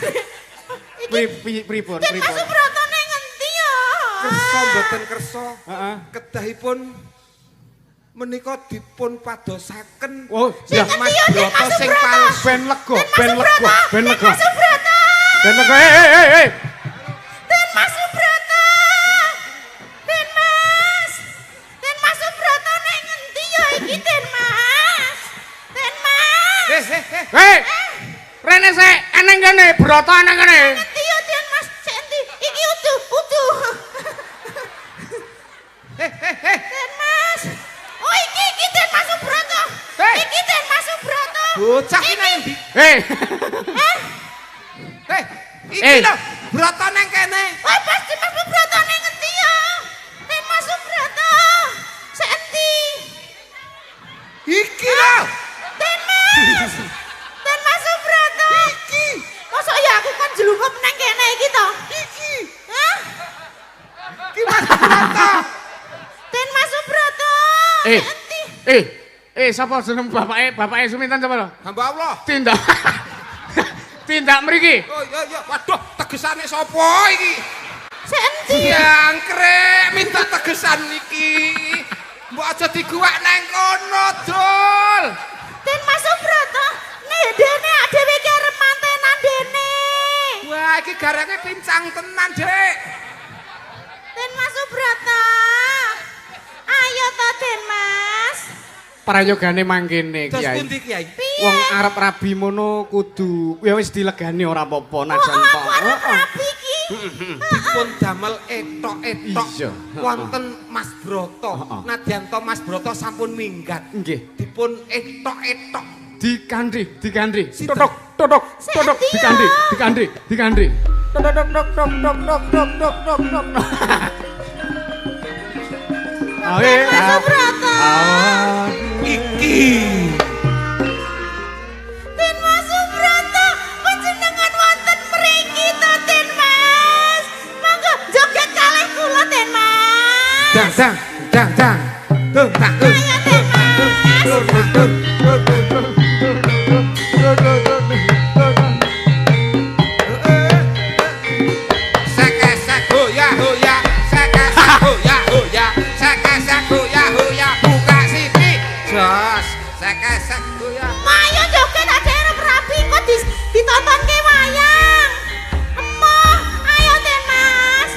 S8: Iki
S3: Pripun,
S8: Den Mas
S3: pripun.
S8: Subroto ning ngendi ya?
S1: Kersa mboten kersa.
S3: Heeh.
S1: Kedahipun menika dipun padosaken
S3: Oh, iya.
S1: Den Mas
S8: Ngendi ya, Den
S1: Broto
S8: Mas
S1: sing
S8: Subroto?
S1: palsu.
S3: Ben lega,
S8: Den Mas
S3: ben lega,
S8: Subroto.
S3: ben
S8: Den
S3: lega.
S8: Mas Subroto.
S3: Ben lega. Eh.
S8: Den Mas Subroto. Den Mas. Den Mas Subroto ning ngendi ya iki Den Mas? Den Mas.
S3: Hei. Rene sik, eneng kene, Broto eneng kene.
S8: Ngendi ya Den Mas? Sik endi? Iki udu, udu. Den Mas. Oh iki iki Den Mas Subroto. Iki Den Mas Subroto.
S1: Bocah iki nang endi?
S3: Hei.
S1: Iki lho, Broto nang kene.
S8: Wah, pasti Mas Subroto ning ngendi ya? Den Mas Subroto. Sik endi?
S1: Iki lho.
S8: Den Mas. Den Mas Subroto. Iki. Mosok ya aku kon jelungup nang kene iki to? Iki. Hah?
S1: Iki Mas Broto.
S8: Den Mas Subroto.
S3: Eh.
S8: Sik endi?
S3: Sapa jeneng bapake? Bapake Suminten sapa lho?
S1: Hamba Allah.
S3: Tindak. Tindak mriki.
S1: Oh iya iya, waduh, tegesane sapa iki?
S8: Sik endi?
S1: Jangkrik, minta tegesan iki. Mbok aja diguwak nang kono, Dul.
S8: Den Mas Subroto. Nih dene dhewe iki arep mantenan dene.
S1: Wah, iki garange pincang tenan, Dik.
S8: Den Mas Subroto. Ayo to Den Mas.
S3: Prayogane mangkene,
S1: Terus
S3: Kiai.
S1: pundi, Kiai?
S3: Wong arep rabi mono kudu ya wis dilegani ora apa-apa najan
S8: Oh,
S3: to.
S8: aku arep rabi iki.
S1: Dipun damel etok-etok
S3: Iya.
S1: wonten Mas Broto.
S3: Heeh.
S1: Nadyan to Mas Broto sampun minggat.
S3: Nggih.
S1: Dipun etok-etok.
S3: Dikandhi, dikandhi.
S1: Sinten?
S3: Totok, totok, totok,
S8: Sik endi ya?
S3: dikandhi, dikandhi, dikandhi. Totok, tok, tok, tok, tok, tok, tok, tok, tok, tok.
S8: Den Mas Subroto.
S1: Iki.
S8: Den Mas Subroto, panjenengan wonten mriki to Den Mas. Monggo joget kalih kula Den Mas.
S1: Dang dang dang dang. Dung tak dung.
S8: Ayo Den Mas.
S1: Dung dung dung dung dung dung dung. Sek hoya hoya, sek hoya hoya, sek hoya hoya, buka siti. Jos, sek hoya.
S8: Ayo joget adek arep rabi kok ditontonke wayang. Emoh, ayo Den Mas.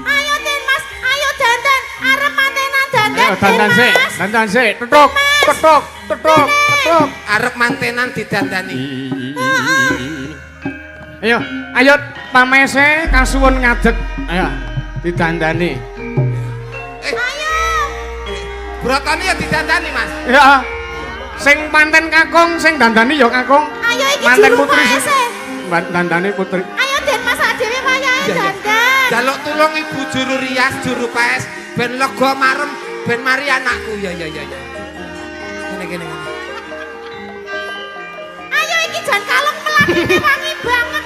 S8: Ayo Den Mas, ayo dandan arep mantenan dandan.
S4: Ayo dandan sik, dandan sik. Tetuk, tetuk, tetuk, tetuk.
S1: Arep mantenan didandani.
S4: Ayo, ayo pamese kasuwun ngadeg. Ayo didandani.
S8: Ayo.
S1: Brotone ya didandani, Mas.
S4: Ya. Sing manten kakung, sing dandani ya kakung.
S8: Ayo iki
S4: manten
S8: juru
S4: putri
S8: paese.
S4: Dandani putri.
S8: Ayo Den Mas dhewe wayahe dandan.
S1: Jaluk tulung ibu juru rias, juru paes ben lega marem, ben mari anakku. Ya ya ya ya. Kene kene kene.
S8: Ayo iki jan kalung melatine wangi banget.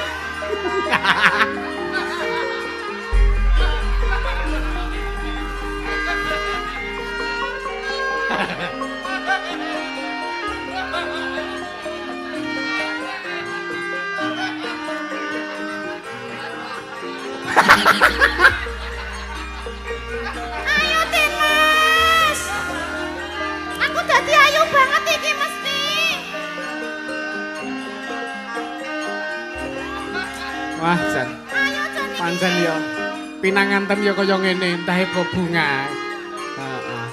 S8: Ayo Den Mas. Aku dadi ayu banget iki mesti.
S4: Wah, jan.
S8: Ayo jan iki.
S4: Pancen ya. Pinanganten ya kaya ngene, entahe kok bunga. Heeh.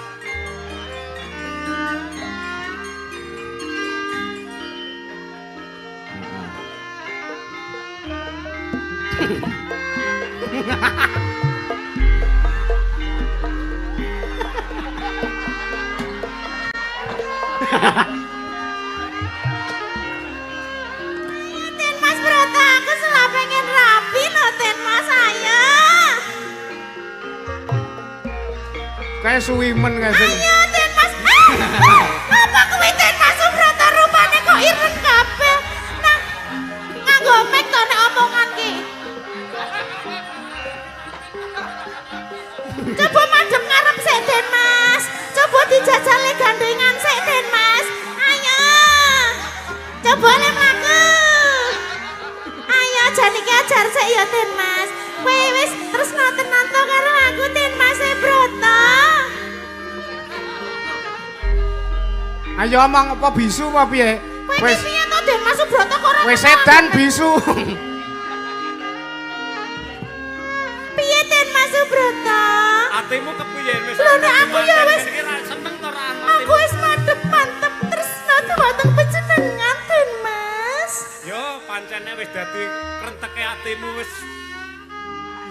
S8: Den Mas Broto, aku selak pengen rapi lho Den Mas ayo.
S4: Kayak suwimen kae sing.
S8: Ayo Den Mas. Apa kuwi Den Mas Broto rupane kok ireng kabeh. Nah, nganggo mic to nek omongan ki. Coba madhep ngarep sik Den Mas. Coba dijajale gandengan sik Den Mas. Ayo. Coba le mlaku. Ayo jan iki ajar sik ya Den Mas. Kowe wis tresno tenan to karo aku Den Mas Broto.
S4: Ayo omong apa bisu apa piye?
S8: Kowe iki piye to Den Mas Subroto kok ora
S4: Wis edan bisu.
S8: Piye Den Mas Subroto?
S5: Atimu kepiye wis?
S8: Lho nek aku ya wis
S5: seneng to ora?
S8: Aku wis madhep mantep tresno dumateng panjenengan Den Mas.
S5: Yo pancene wis dadi krenteke atimu wis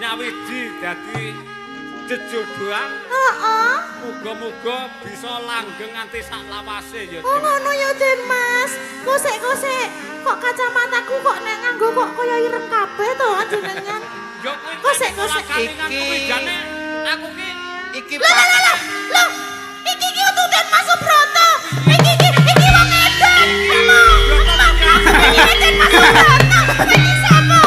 S5: nyawiji dadi jejodohan.
S8: Heeh.
S5: Muga-muga bisa langgeng nganti sak lawase ya.
S8: Oh ngono ya Den Mas. Kosek-kosek kok kacamataku kok nek nganggo kok kaya ireng kabeh to jenengan.
S5: Yo kowe
S8: Kosek-kosek
S5: iki jane aku ki
S1: iki
S8: Lho lho lho lho. Iki ki utuh Den Mas Subroto. Iki iki iki wong edan. Emoh. Iki Den Mas Subroto. Iki sapa?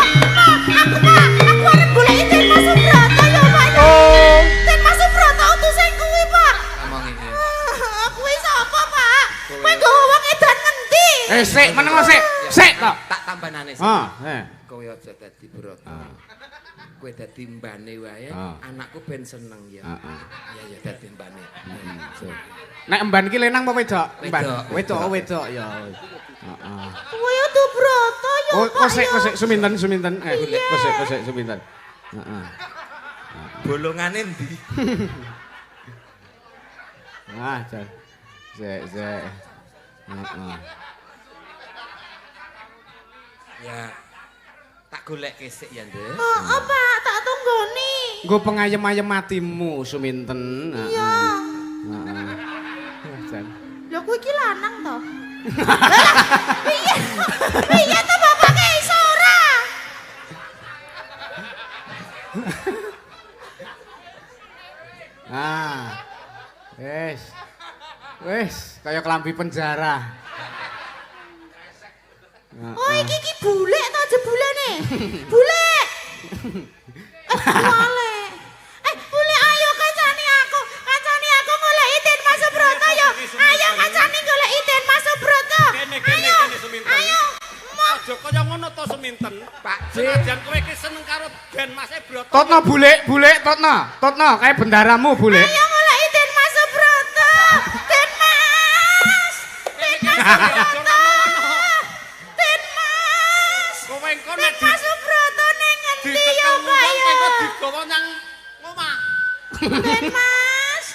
S8: Aku Pak, aku arep goleki Den Mas Subroto ya Pak.
S4: Oh.
S8: Den Mas Subroto utuh sing kuwi Pak.
S1: Ngomong iki.
S8: Kuwi sapa Pak? Kowe nggawa wong edan ngendi?
S4: Eh sik meneng sik. Sik to.
S1: Tak tambanane sik.
S4: Ah, eh.
S1: Kowe aja dadi Broto. Kowe dadi mbane wae, anakku ben seneng ya.
S4: Heeh.
S1: Ya ya dadi mbane.
S4: Nek emban iki lenang apa wedok? Emban.
S1: Wedok.
S4: Wedok, oh wedok ya. Heeh.
S8: Kowe utuh Broto ya
S4: Oh,
S8: Pak.
S4: kosek
S8: ya.
S4: kosek suminten suminten. Eh, kosek kosek suminten. Heeh.
S1: Bolongane ndi?
S4: Wah, jan. Sik sik. Heeh.
S1: Ya. Tak golek sik ya, Nduk.
S8: Heeh Pak, tak tunggoni.
S4: Nggo pengayem-ayem atimu suminten.
S8: Iya.
S4: Heeh. Jan.
S8: Lho kuwi iki lanang to? Lah, piye? Piye to bapake iso ora?
S4: Ah. Wis.
S3: Wis, kaya klambi penjara.
S8: Oh, iki iki bulek to jebulane. Bulek. Wale. Bulek ayo kancane aku. Kancane aku goleki Den Mas Subroto yo. Ayo kancane goleki Den Mas Subroto.
S5: Kene
S8: Ayo.
S5: kene Suminten.
S8: Ayo.
S5: Aja kaya ngono to Suminten.
S1: Pak J.
S5: Senajan kowe iki seneng karo Den Mas Broto.
S3: Totno bulek, bulek totno. Totno kae bendaramu bulek.
S8: Ayo goleki Den Mas Subroto. Den Mas. Den Mas Subroto. Den Mas.
S5: Kowe engko
S8: Den
S5: nek
S8: Mas Subroto ning ngendi yo,
S5: dicekel
S8: Pak
S5: wong kowe engko
S8: yo?
S5: digawa nang omah.
S8: Den Mas.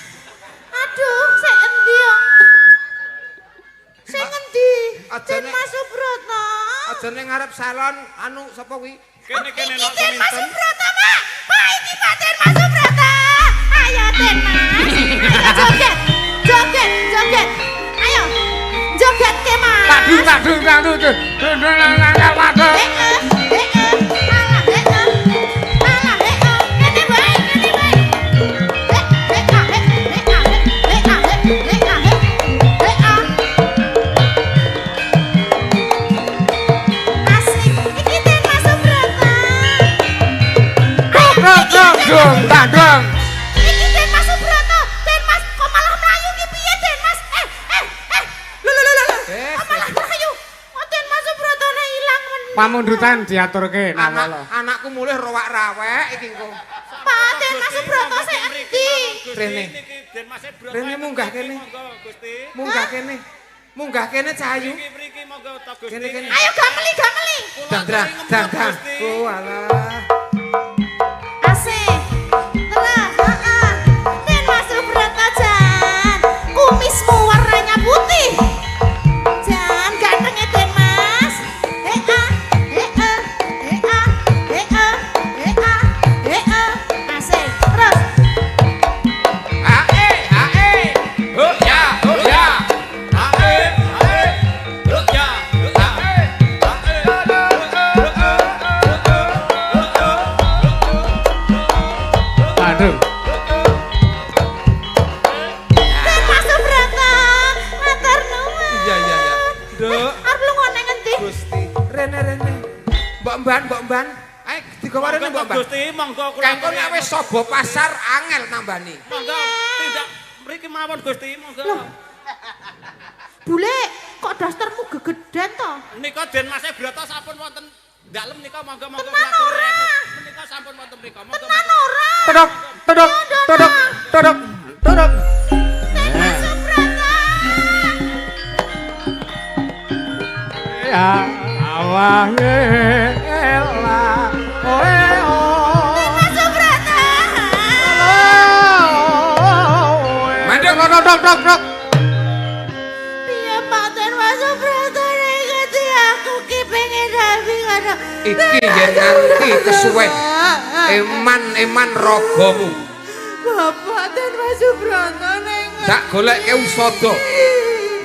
S8: Aduh, sik endi yo? Sing endi?
S1: Aja
S8: Den
S1: nek-
S8: Mas Subroto.
S1: Aja ning ngarep salon anu sapa kuwi?
S5: Kene kene
S8: Iki
S5: nok
S8: Den Mas
S5: Suminten.
S8: Subroto, Pak. Pak, iki Pak Den Mas Subroto. Ayo Den Mas. Ayo joget. Joget, joget. Ayo. Joget ke Mas.
S3: Takdung takdung takdung. Dung dung dung.
S8: Eh, eh, eh, eh. Alah, eh, eh. Alah, eh, eh. Kene wae, kene wae. Eh, eh, ah, eh, eh, ah, eh, eh, ah, eh, eh, ah, eh, eh, ah. Asik. Iki Den Mas Subroto.
S3: Dung dung takdung.
S8: Iki Den Mas Subroto. Den Mas kok malah mlayu ki piye Den Mas? Eh, eh, eh. Lho lho lho lho.
S1: Eh,
S8: Kok malah mlayu? Kok Den Mas Subrotone ilang men.
S3: Pamundutan diaturke
S1: Anak
S3: nawala.
S1: anakku mulih rowak-rawek iki engko.
S8: Pak Den Mas Subroto sik endi?
S1: Rene.
S5: Den Mas Broto.
S1: Rene munggah kene.
S5: Monggo Gusti.
S1: Munggah kene. Munggah kene Cahayu.
S5: Mriki mriki monggo to Gusti.
S1: Kene kene.
S8: Ayo gameli gameli.
S1: Dang dang dang dang. Oh alah.
S8: Asik. Terus, heeh. Den Mas Subroto jan. Kumismu warnanya putih. Jan ganteng e Den Mas. Eh ah, eh ah, eh ah, eh ah, eh ah, eh ah. Asik. Terus.
S1: Ae ae. Ho ya ho ya.
S5: Ae ae. Yo ya. Ae.
S3: Aduh.
S8: Den Mas Subroto, matur nuwun.
S1: Iya iya iya. Nduk.
S8: Arep lunga nang ngendi?
S1: Gusti. Rene rene. Mbok mban mbok mban. Ayo digawa rene mbok mban.
S5: Gusti monggo kula.
S1: Kangko nek wis sobo pasar angel nambani.
S5: Monggo tindak mriki mawon Gusti monggo.
S8: Bule, kok dastermu gegeden to?
S5: Nika Den Mas Broto sampun wonten dalem nika monggo monggo.
S8: Tenan ora?
S5: Menika sampun wonten mriko monggo.
S8: Tenan ora?
S3: Todok todok todok todok todok.
S8: Den Mas Subroto.
S3: Ya Allah ela oe
S8: Den Mas Subroto.
S1: Mandek.
S3: Dok dok dok dok.
S8: Piye Pak Den Mas Subroto ning ngendi aku ki pengen rabi karo.
S1: Iki yen nganti kesuwen eman-eman ragamu.
S8: Bapak Den Mas Subroto ning ngendi?
S1: Tak golekke usada.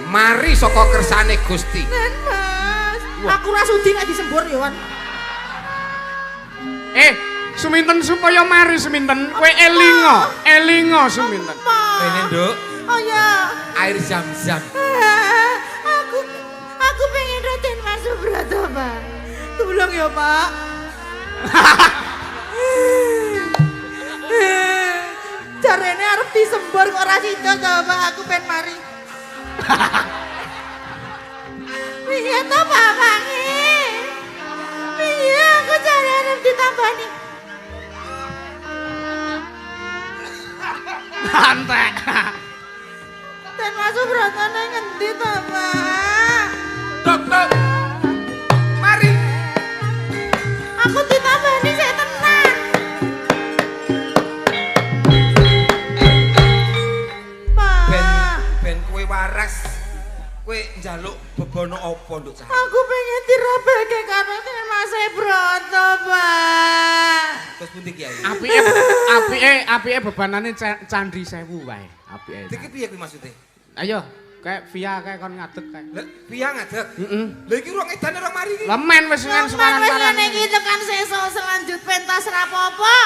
S1: Mari saka kersane Gusti.
S8: Den Mas. Aku ora sudi nek disembur ya, Wan.
S3: Eh, Suminten supaya mari Suminten, kowe elingo, elingo Suminten.
S1: Rene nduk,
S8: Oh ya.
S1: air zam-zam.
S8: Aku pengen Raden Mas Subroto, Pak. Tolong ya, Pak. Jarene arep disembur kok ora sida to, Pak. Aku pengen mari. Piye to, Pak Pangi? Piye aku jare arep ditambani?
S3: Antek.
S8: Den Mas Subroto nang ngendi to, Pak?
S1: Dok dok. Mari.
S8: Aku ditambani sik tenan. Pak.
S1: Ben ben kowe waras. Kowe njaluk bebono apa nduk cah?
S8: Aku pengen dirabeke karo Den Mas Broto, Pak.
S1: Terus pundi Kiai?
S3: Apike apike apike bebanane Candhi Sewu wae. Apike.
S1: Iki piye kuwi maksude?
S3: Ayo, kayak via kayak kon ngadeg kayak.
S1: Lah piye ngadeg?
S3: Heeh.
S1: Lah iki rong edane rong mari iki.
S3: Lemen wis ngen
S8: Lemen wis
S3: sekarang.
S8: ngene iki tekan sesuk selanjut pentas rapopo.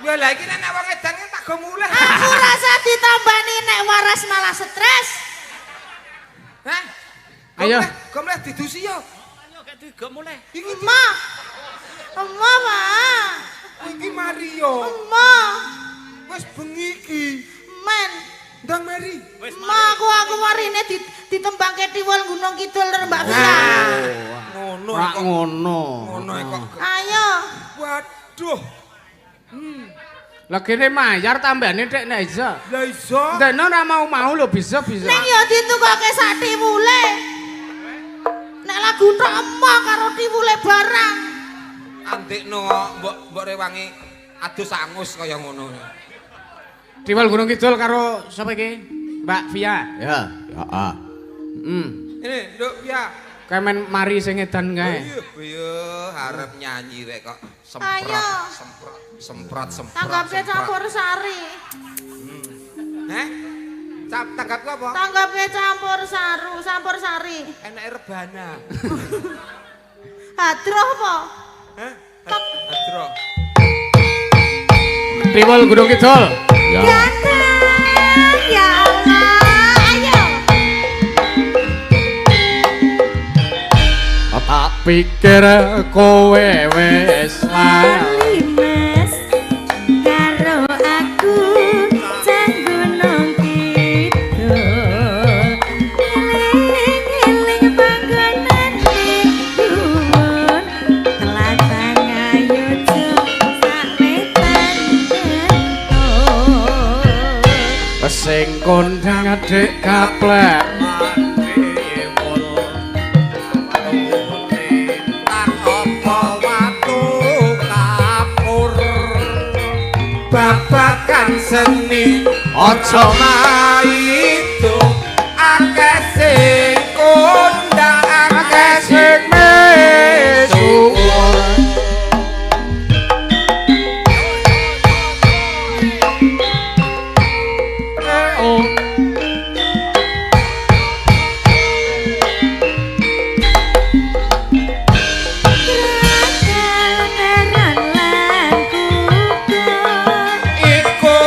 S1: Ya lah iki nek wong edan kan tak go mulih.
S8: Aku rasa ditambani nek waras malah stres.
S1: Hah?
S3: Ayo.
S1: Gomleh didusi yo.
S5: Ayo gak digok mulai.
S1: Iki
S8: Ma. Ema, Pak.
S1: Iki Mario.
S8: Ema.
S1: Wis bengi iki.
S8: Men.
S1: Ndang mari.
S5: Wis
S8: Ma, aku marine ditembangke Tiwul Gunung Kidul karo Mbak Via.
S1: Ngono
S3: Ora
S1: kok.
S3: ngono.
S1: Ngono kok.
S8: Ayo.
S1: Waduh.
S3: Lah kene mayar tambahane tek nek iso.
S1: Lah iso.
S3: Ndekno ora mau-mau lho bisa-bisa.
S8: Ning ya ditukoke sak tiwule. Nek lagu tok ema karo tiwule barang.
S1: Andekno mbok mbok rewangi adus angus kaya ngono.
S3: Tiwul Gunung Kidul karo sapa iki? Mbak Via.
S6: Ya, heeh.
S3: Heeh.
S1: Ini, Nduk, ya.
S3: Kemen mari sing edan kae.
S1: Iya, iya, arep nyanyi rek kok semprot,
S8: Ayo.
S1: semprot, semprot, semprot.
S8: Tanggapke
S1: semprot.
S8: campur sari.
S1: Heh? Cap tanggapku apa?
S8: Tanggapke campur saru, campur sari.
S1: Enake rebana.
S8: Hadroh apa?
S1: Hah? Hadroh.
S3: Tiwul Gunung Kidul.
S6: Ya.
S7: Ganteng, ya Allah. Ayo.
S3: Tak pikir kowe wis lali.
S2: Lali Mas karo aku cah Gunung Kidul. Eling-eling panggonane dhuwur tlatah Ngayogya sak wetan bentuk.
S3: Sing kondang adik gaplek.
S1: Babakan seni aja maido akeh sing kondang akeh sing misuwur.
S3: Oh.
S2: Kragal tenan lan kutha.
S1: Iku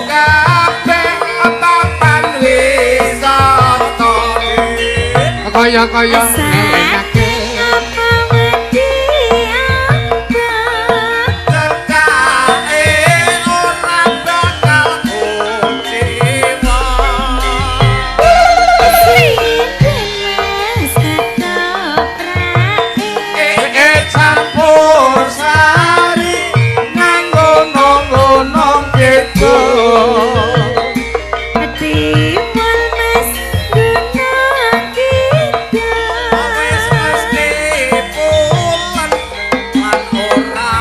S1: kabeh papan wisata.
S3: Kaya-kaya
S2: Saking apa wedi apa?
S1: Cekake ora bakal kecewa.
S2: Slinden Mas ketoprake.
S1: Campur sari nganggo Gunung Kidul.
S2: Tiwul Mas Gunung Kidul.
S1: Wis mesti pulen lan ora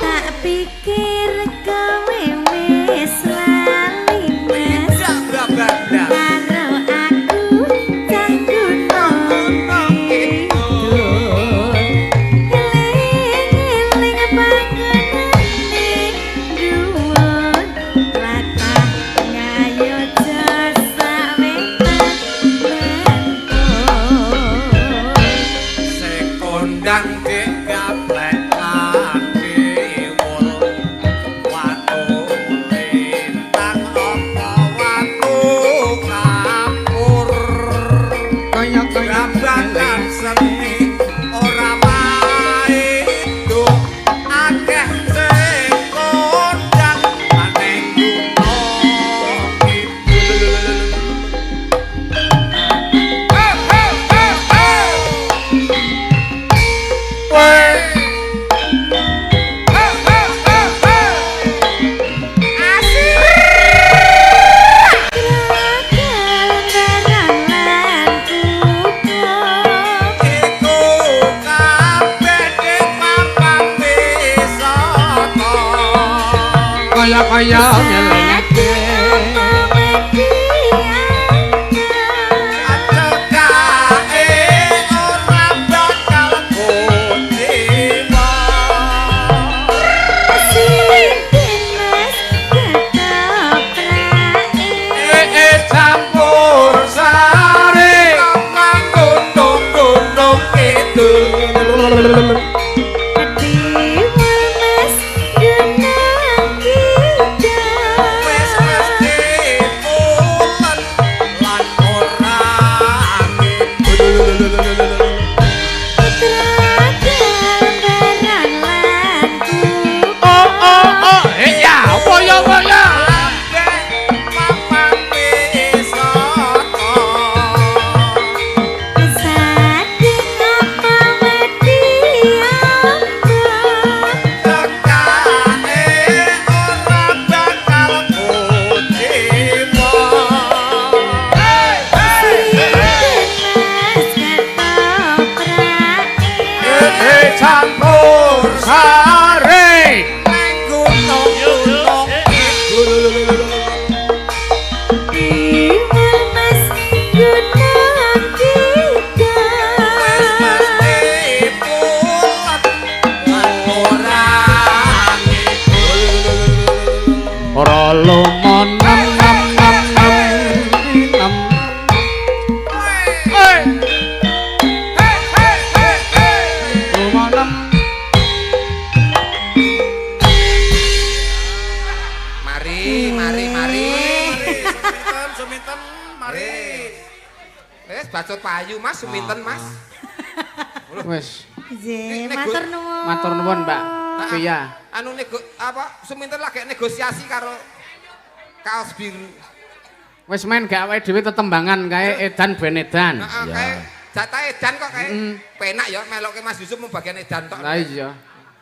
S2: Tak pikir kowe wis lali Mas karo aku cah Gunung Kidul. Eling-eling panggonane dhuwur tlatah Ngayogya sak wetan bentuk.
S1: Sing kondang dik gaplek lan tiwul watu lintang apa watu kapur.
S3: Kaya-kaya
S1: Babakan seni ora maido akeh sing kondang ane Gunung Kidul.
S2: Kragal tenan lan kutha.
S1: Iku kabeh dik papan wisata.
S3: Kaya-kaya ngelingake.
S2: Apa wedi apa?
S1: Cekake ora bakal kecewa.
S2: Slinden Mas ketoprake.
S1: Campur sari.
S3: 8 6 6 6 6 6. Oi. Lima enam.
S1: Mari, mari, mari.
S5: Suminten, suminten, mari.
S1: Wis bacot payu Mas, suminten Mas.
S3: Wis.
S8: Nggih, matur nuwun.
S3: Matur nuwun, Mbak Via.
S1: Anu nego apa suminten lagi negosiasi karo kaos biru.
S3: Wis men gak awake dhewe tetembangan kae edan ben edan.
S1: Heeh, kae jatah edan kok kae. Penak ya melokke Mas Yusuf mung bagian edan tok.
S3: Lah iya.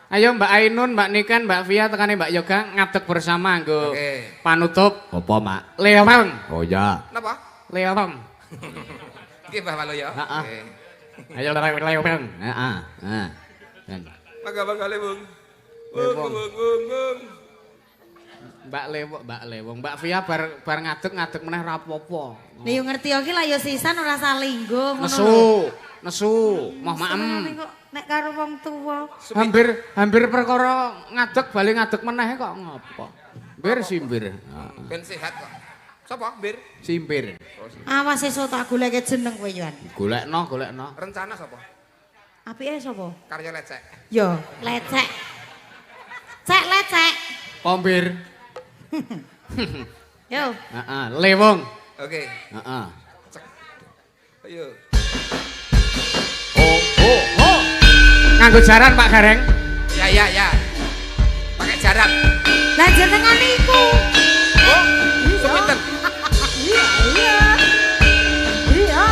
S3: Ayo Mbak Ainun, Mbak Niken, Mbak Via tekane Mbak Yoga ngadeg bersama nggo panutup.
S6: Apa, Mak?
S3: Leong.
S6: Oh ya.
S1: Napa?
S3: Leong.
S1: Nggih Mbah Waluyo.
S3: Heeh. Ayo leong. Heeh. Heeh.
S1: Mangga-mangga Lewung. Wung wung wung wung.
S3: Mbak Lewung, Mbak Lewung, Mbak Via bar ngadeg-ngadeg meneh ra apa-apa.
S8: Nek yo ngerti iki lah yo sisan ora salinggo ngono.
S3: Nesu, nesu, moh maem.
S8: Nek karo wong tuwa.
S3: Hampir perkara ngadeg bali ngadeg meneh kok ngopo. Mbir simbir.
S1: Ben sehat kok. Sapa mbir?
S3: Simbir.
S8: Awas sesuk tak goleke jeneng kowe yo.
S3: Golekno, golekno.
S1: Rencana sapa?
S8: Apike sapa?
S1: Karya lecek.
S8: Yo, lecek. Cek lecek.
S3: Pombir.
S8: Yo.
S3: Heeh, Lewung.
S1: Oke.
S3: Heeh.
S1: Ayo.
S3: Oh, oh, oh. Nganggo jaran Pak Gareng.
S1: Ya, ya, ya. Pakai jaran.
S8: Lah jenengan iku.
S1: Oh, suminten.
S8: Iya, iya. Iya.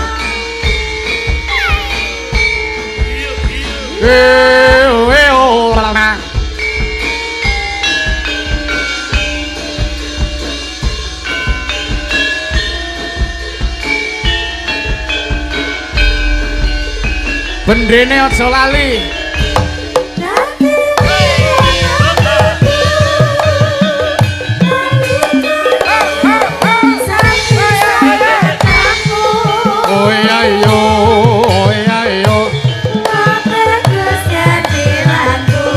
S3: Eh, oh, lama. Bendene aja lali. Oh iya yo, oh iya yo.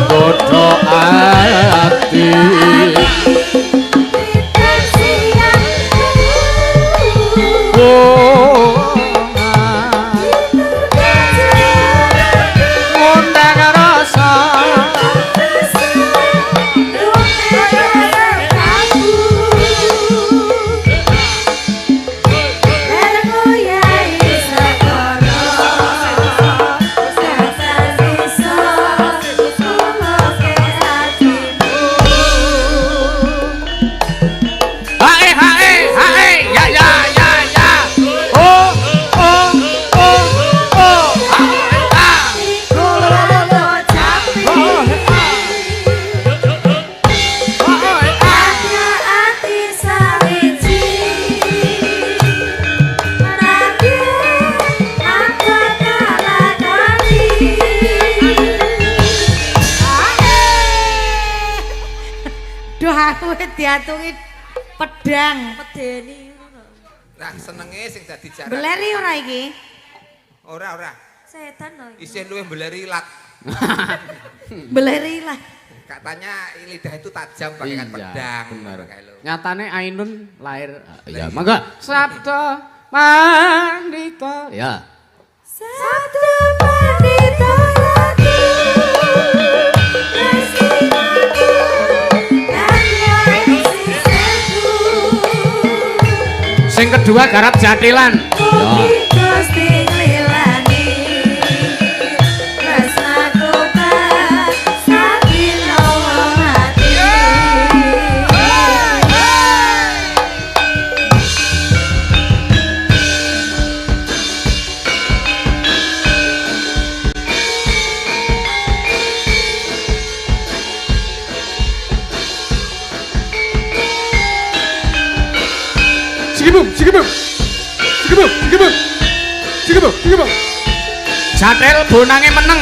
S3: Godho ati.
S8: Diatungi pedang
S2: medeni ngono.
S1: Lah senenge sing dadi jaran.
S8: Beleri ora iki?
S1: Ora, ora.
S2: Setan lho iki.
S1: Isih luwih beleri ilat.
S8: Beleri lah.
S1: Katanya lidah itu tajam bagaikan pedang.
S3: Bener. Nyatane Ainun lahir.
S6: Ya, mangga.
S3: Sabda Pandita.
S6: Ya.
S2: Sabda Pandita Ratu.
S3: Sing kedua garap jatilan.
S6: Ya.
S4: Sigibum, sigibum. Sigibum, sigibum. Sigibum, sigibum.
S3: Jathil bonange meneng.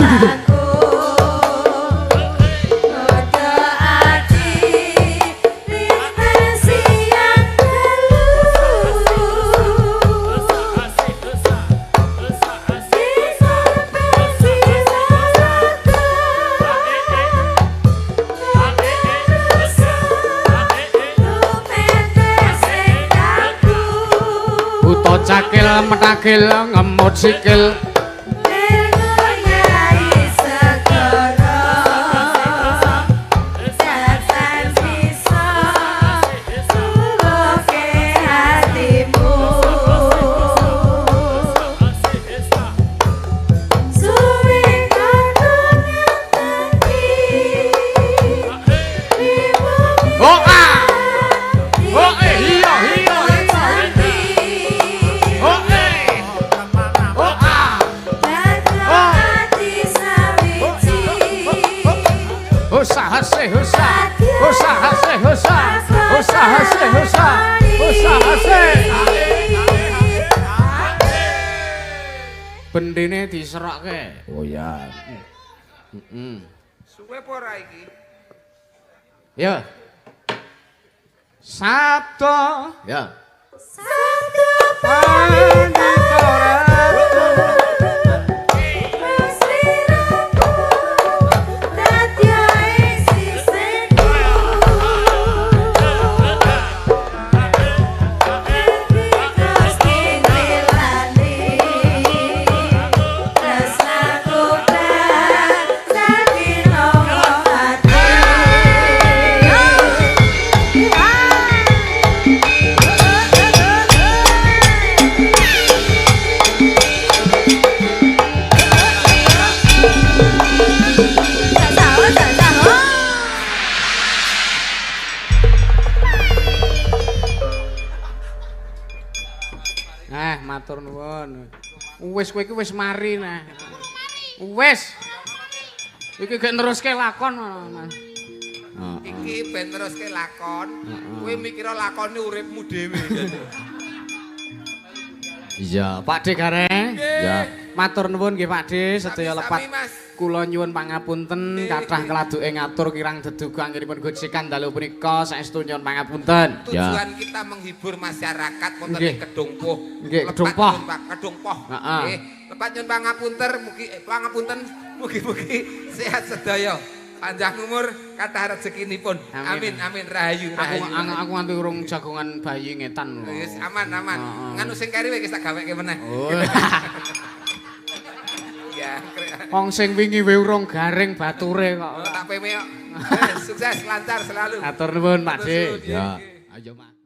S2: aku Kodho ati lintas siang dalu
S3: Buta cakil metakil ngemut sikil. Oh ah. Oh eh iya iya iya. Oh eh. Oh ah. Usaha se usaha. Usaha se usaha. Usaha se usaha. Usaha se. Bendene diserokke.
S6: Oh ya.
S3: Heeh.
S1: Suwe apa ora iki?
S3: Ya. Sabdo. Ya.
S2: Sabdo
S3: Pandita Ratu. Matur nuwun. Wis kowe iki wis mari nah. Wis. Iki gek neruske lakon.
S1: Iki ben neruske lakon. Kowe mikira lakone uripmu dhewe.
S3: Iya, Pak De Gareng.
S6: Ya.
S3: Matur nuwun nggih Pak De, sedaya lepat.
S1: Sami-sami, Mas.
S3: Kula nyuwun pangapunten kathah keladuke ngatur kirang deduga anggenipun gojekan dalu punika saestu nyuwun pangapunten.
S1: Tujuan kita menghibur masyarakat wonten ing Kedung Poh.
S3: Nggih, Kedung Poh.
S1: Kedung Poh.
S3: Heeh.
S1: Nggih, lepat nyuwun pangapunten mugi pangapunten mugi-mugi sehat sedaya. Panjang umur, kathah rezekinipun.
S3: Amin.
S1: Amin amin rahayu
S3: Aku
S1: rahayu.
S3: aku nganti urung jagongan bayi ngetan lho.
S1: Wis aman aman.
S3: Heeh.
S1: Nganu sing keri wis tak gaweke meneh.
S3: Oh.
S1: Ya,
S3: Wong sing wingi wae urung garing bature kok.
S1: tak peme kok. Sukses lancar selalu.
S3: Atur nuwun Pak De.
S6: Ya.
S3: Ayo Mas.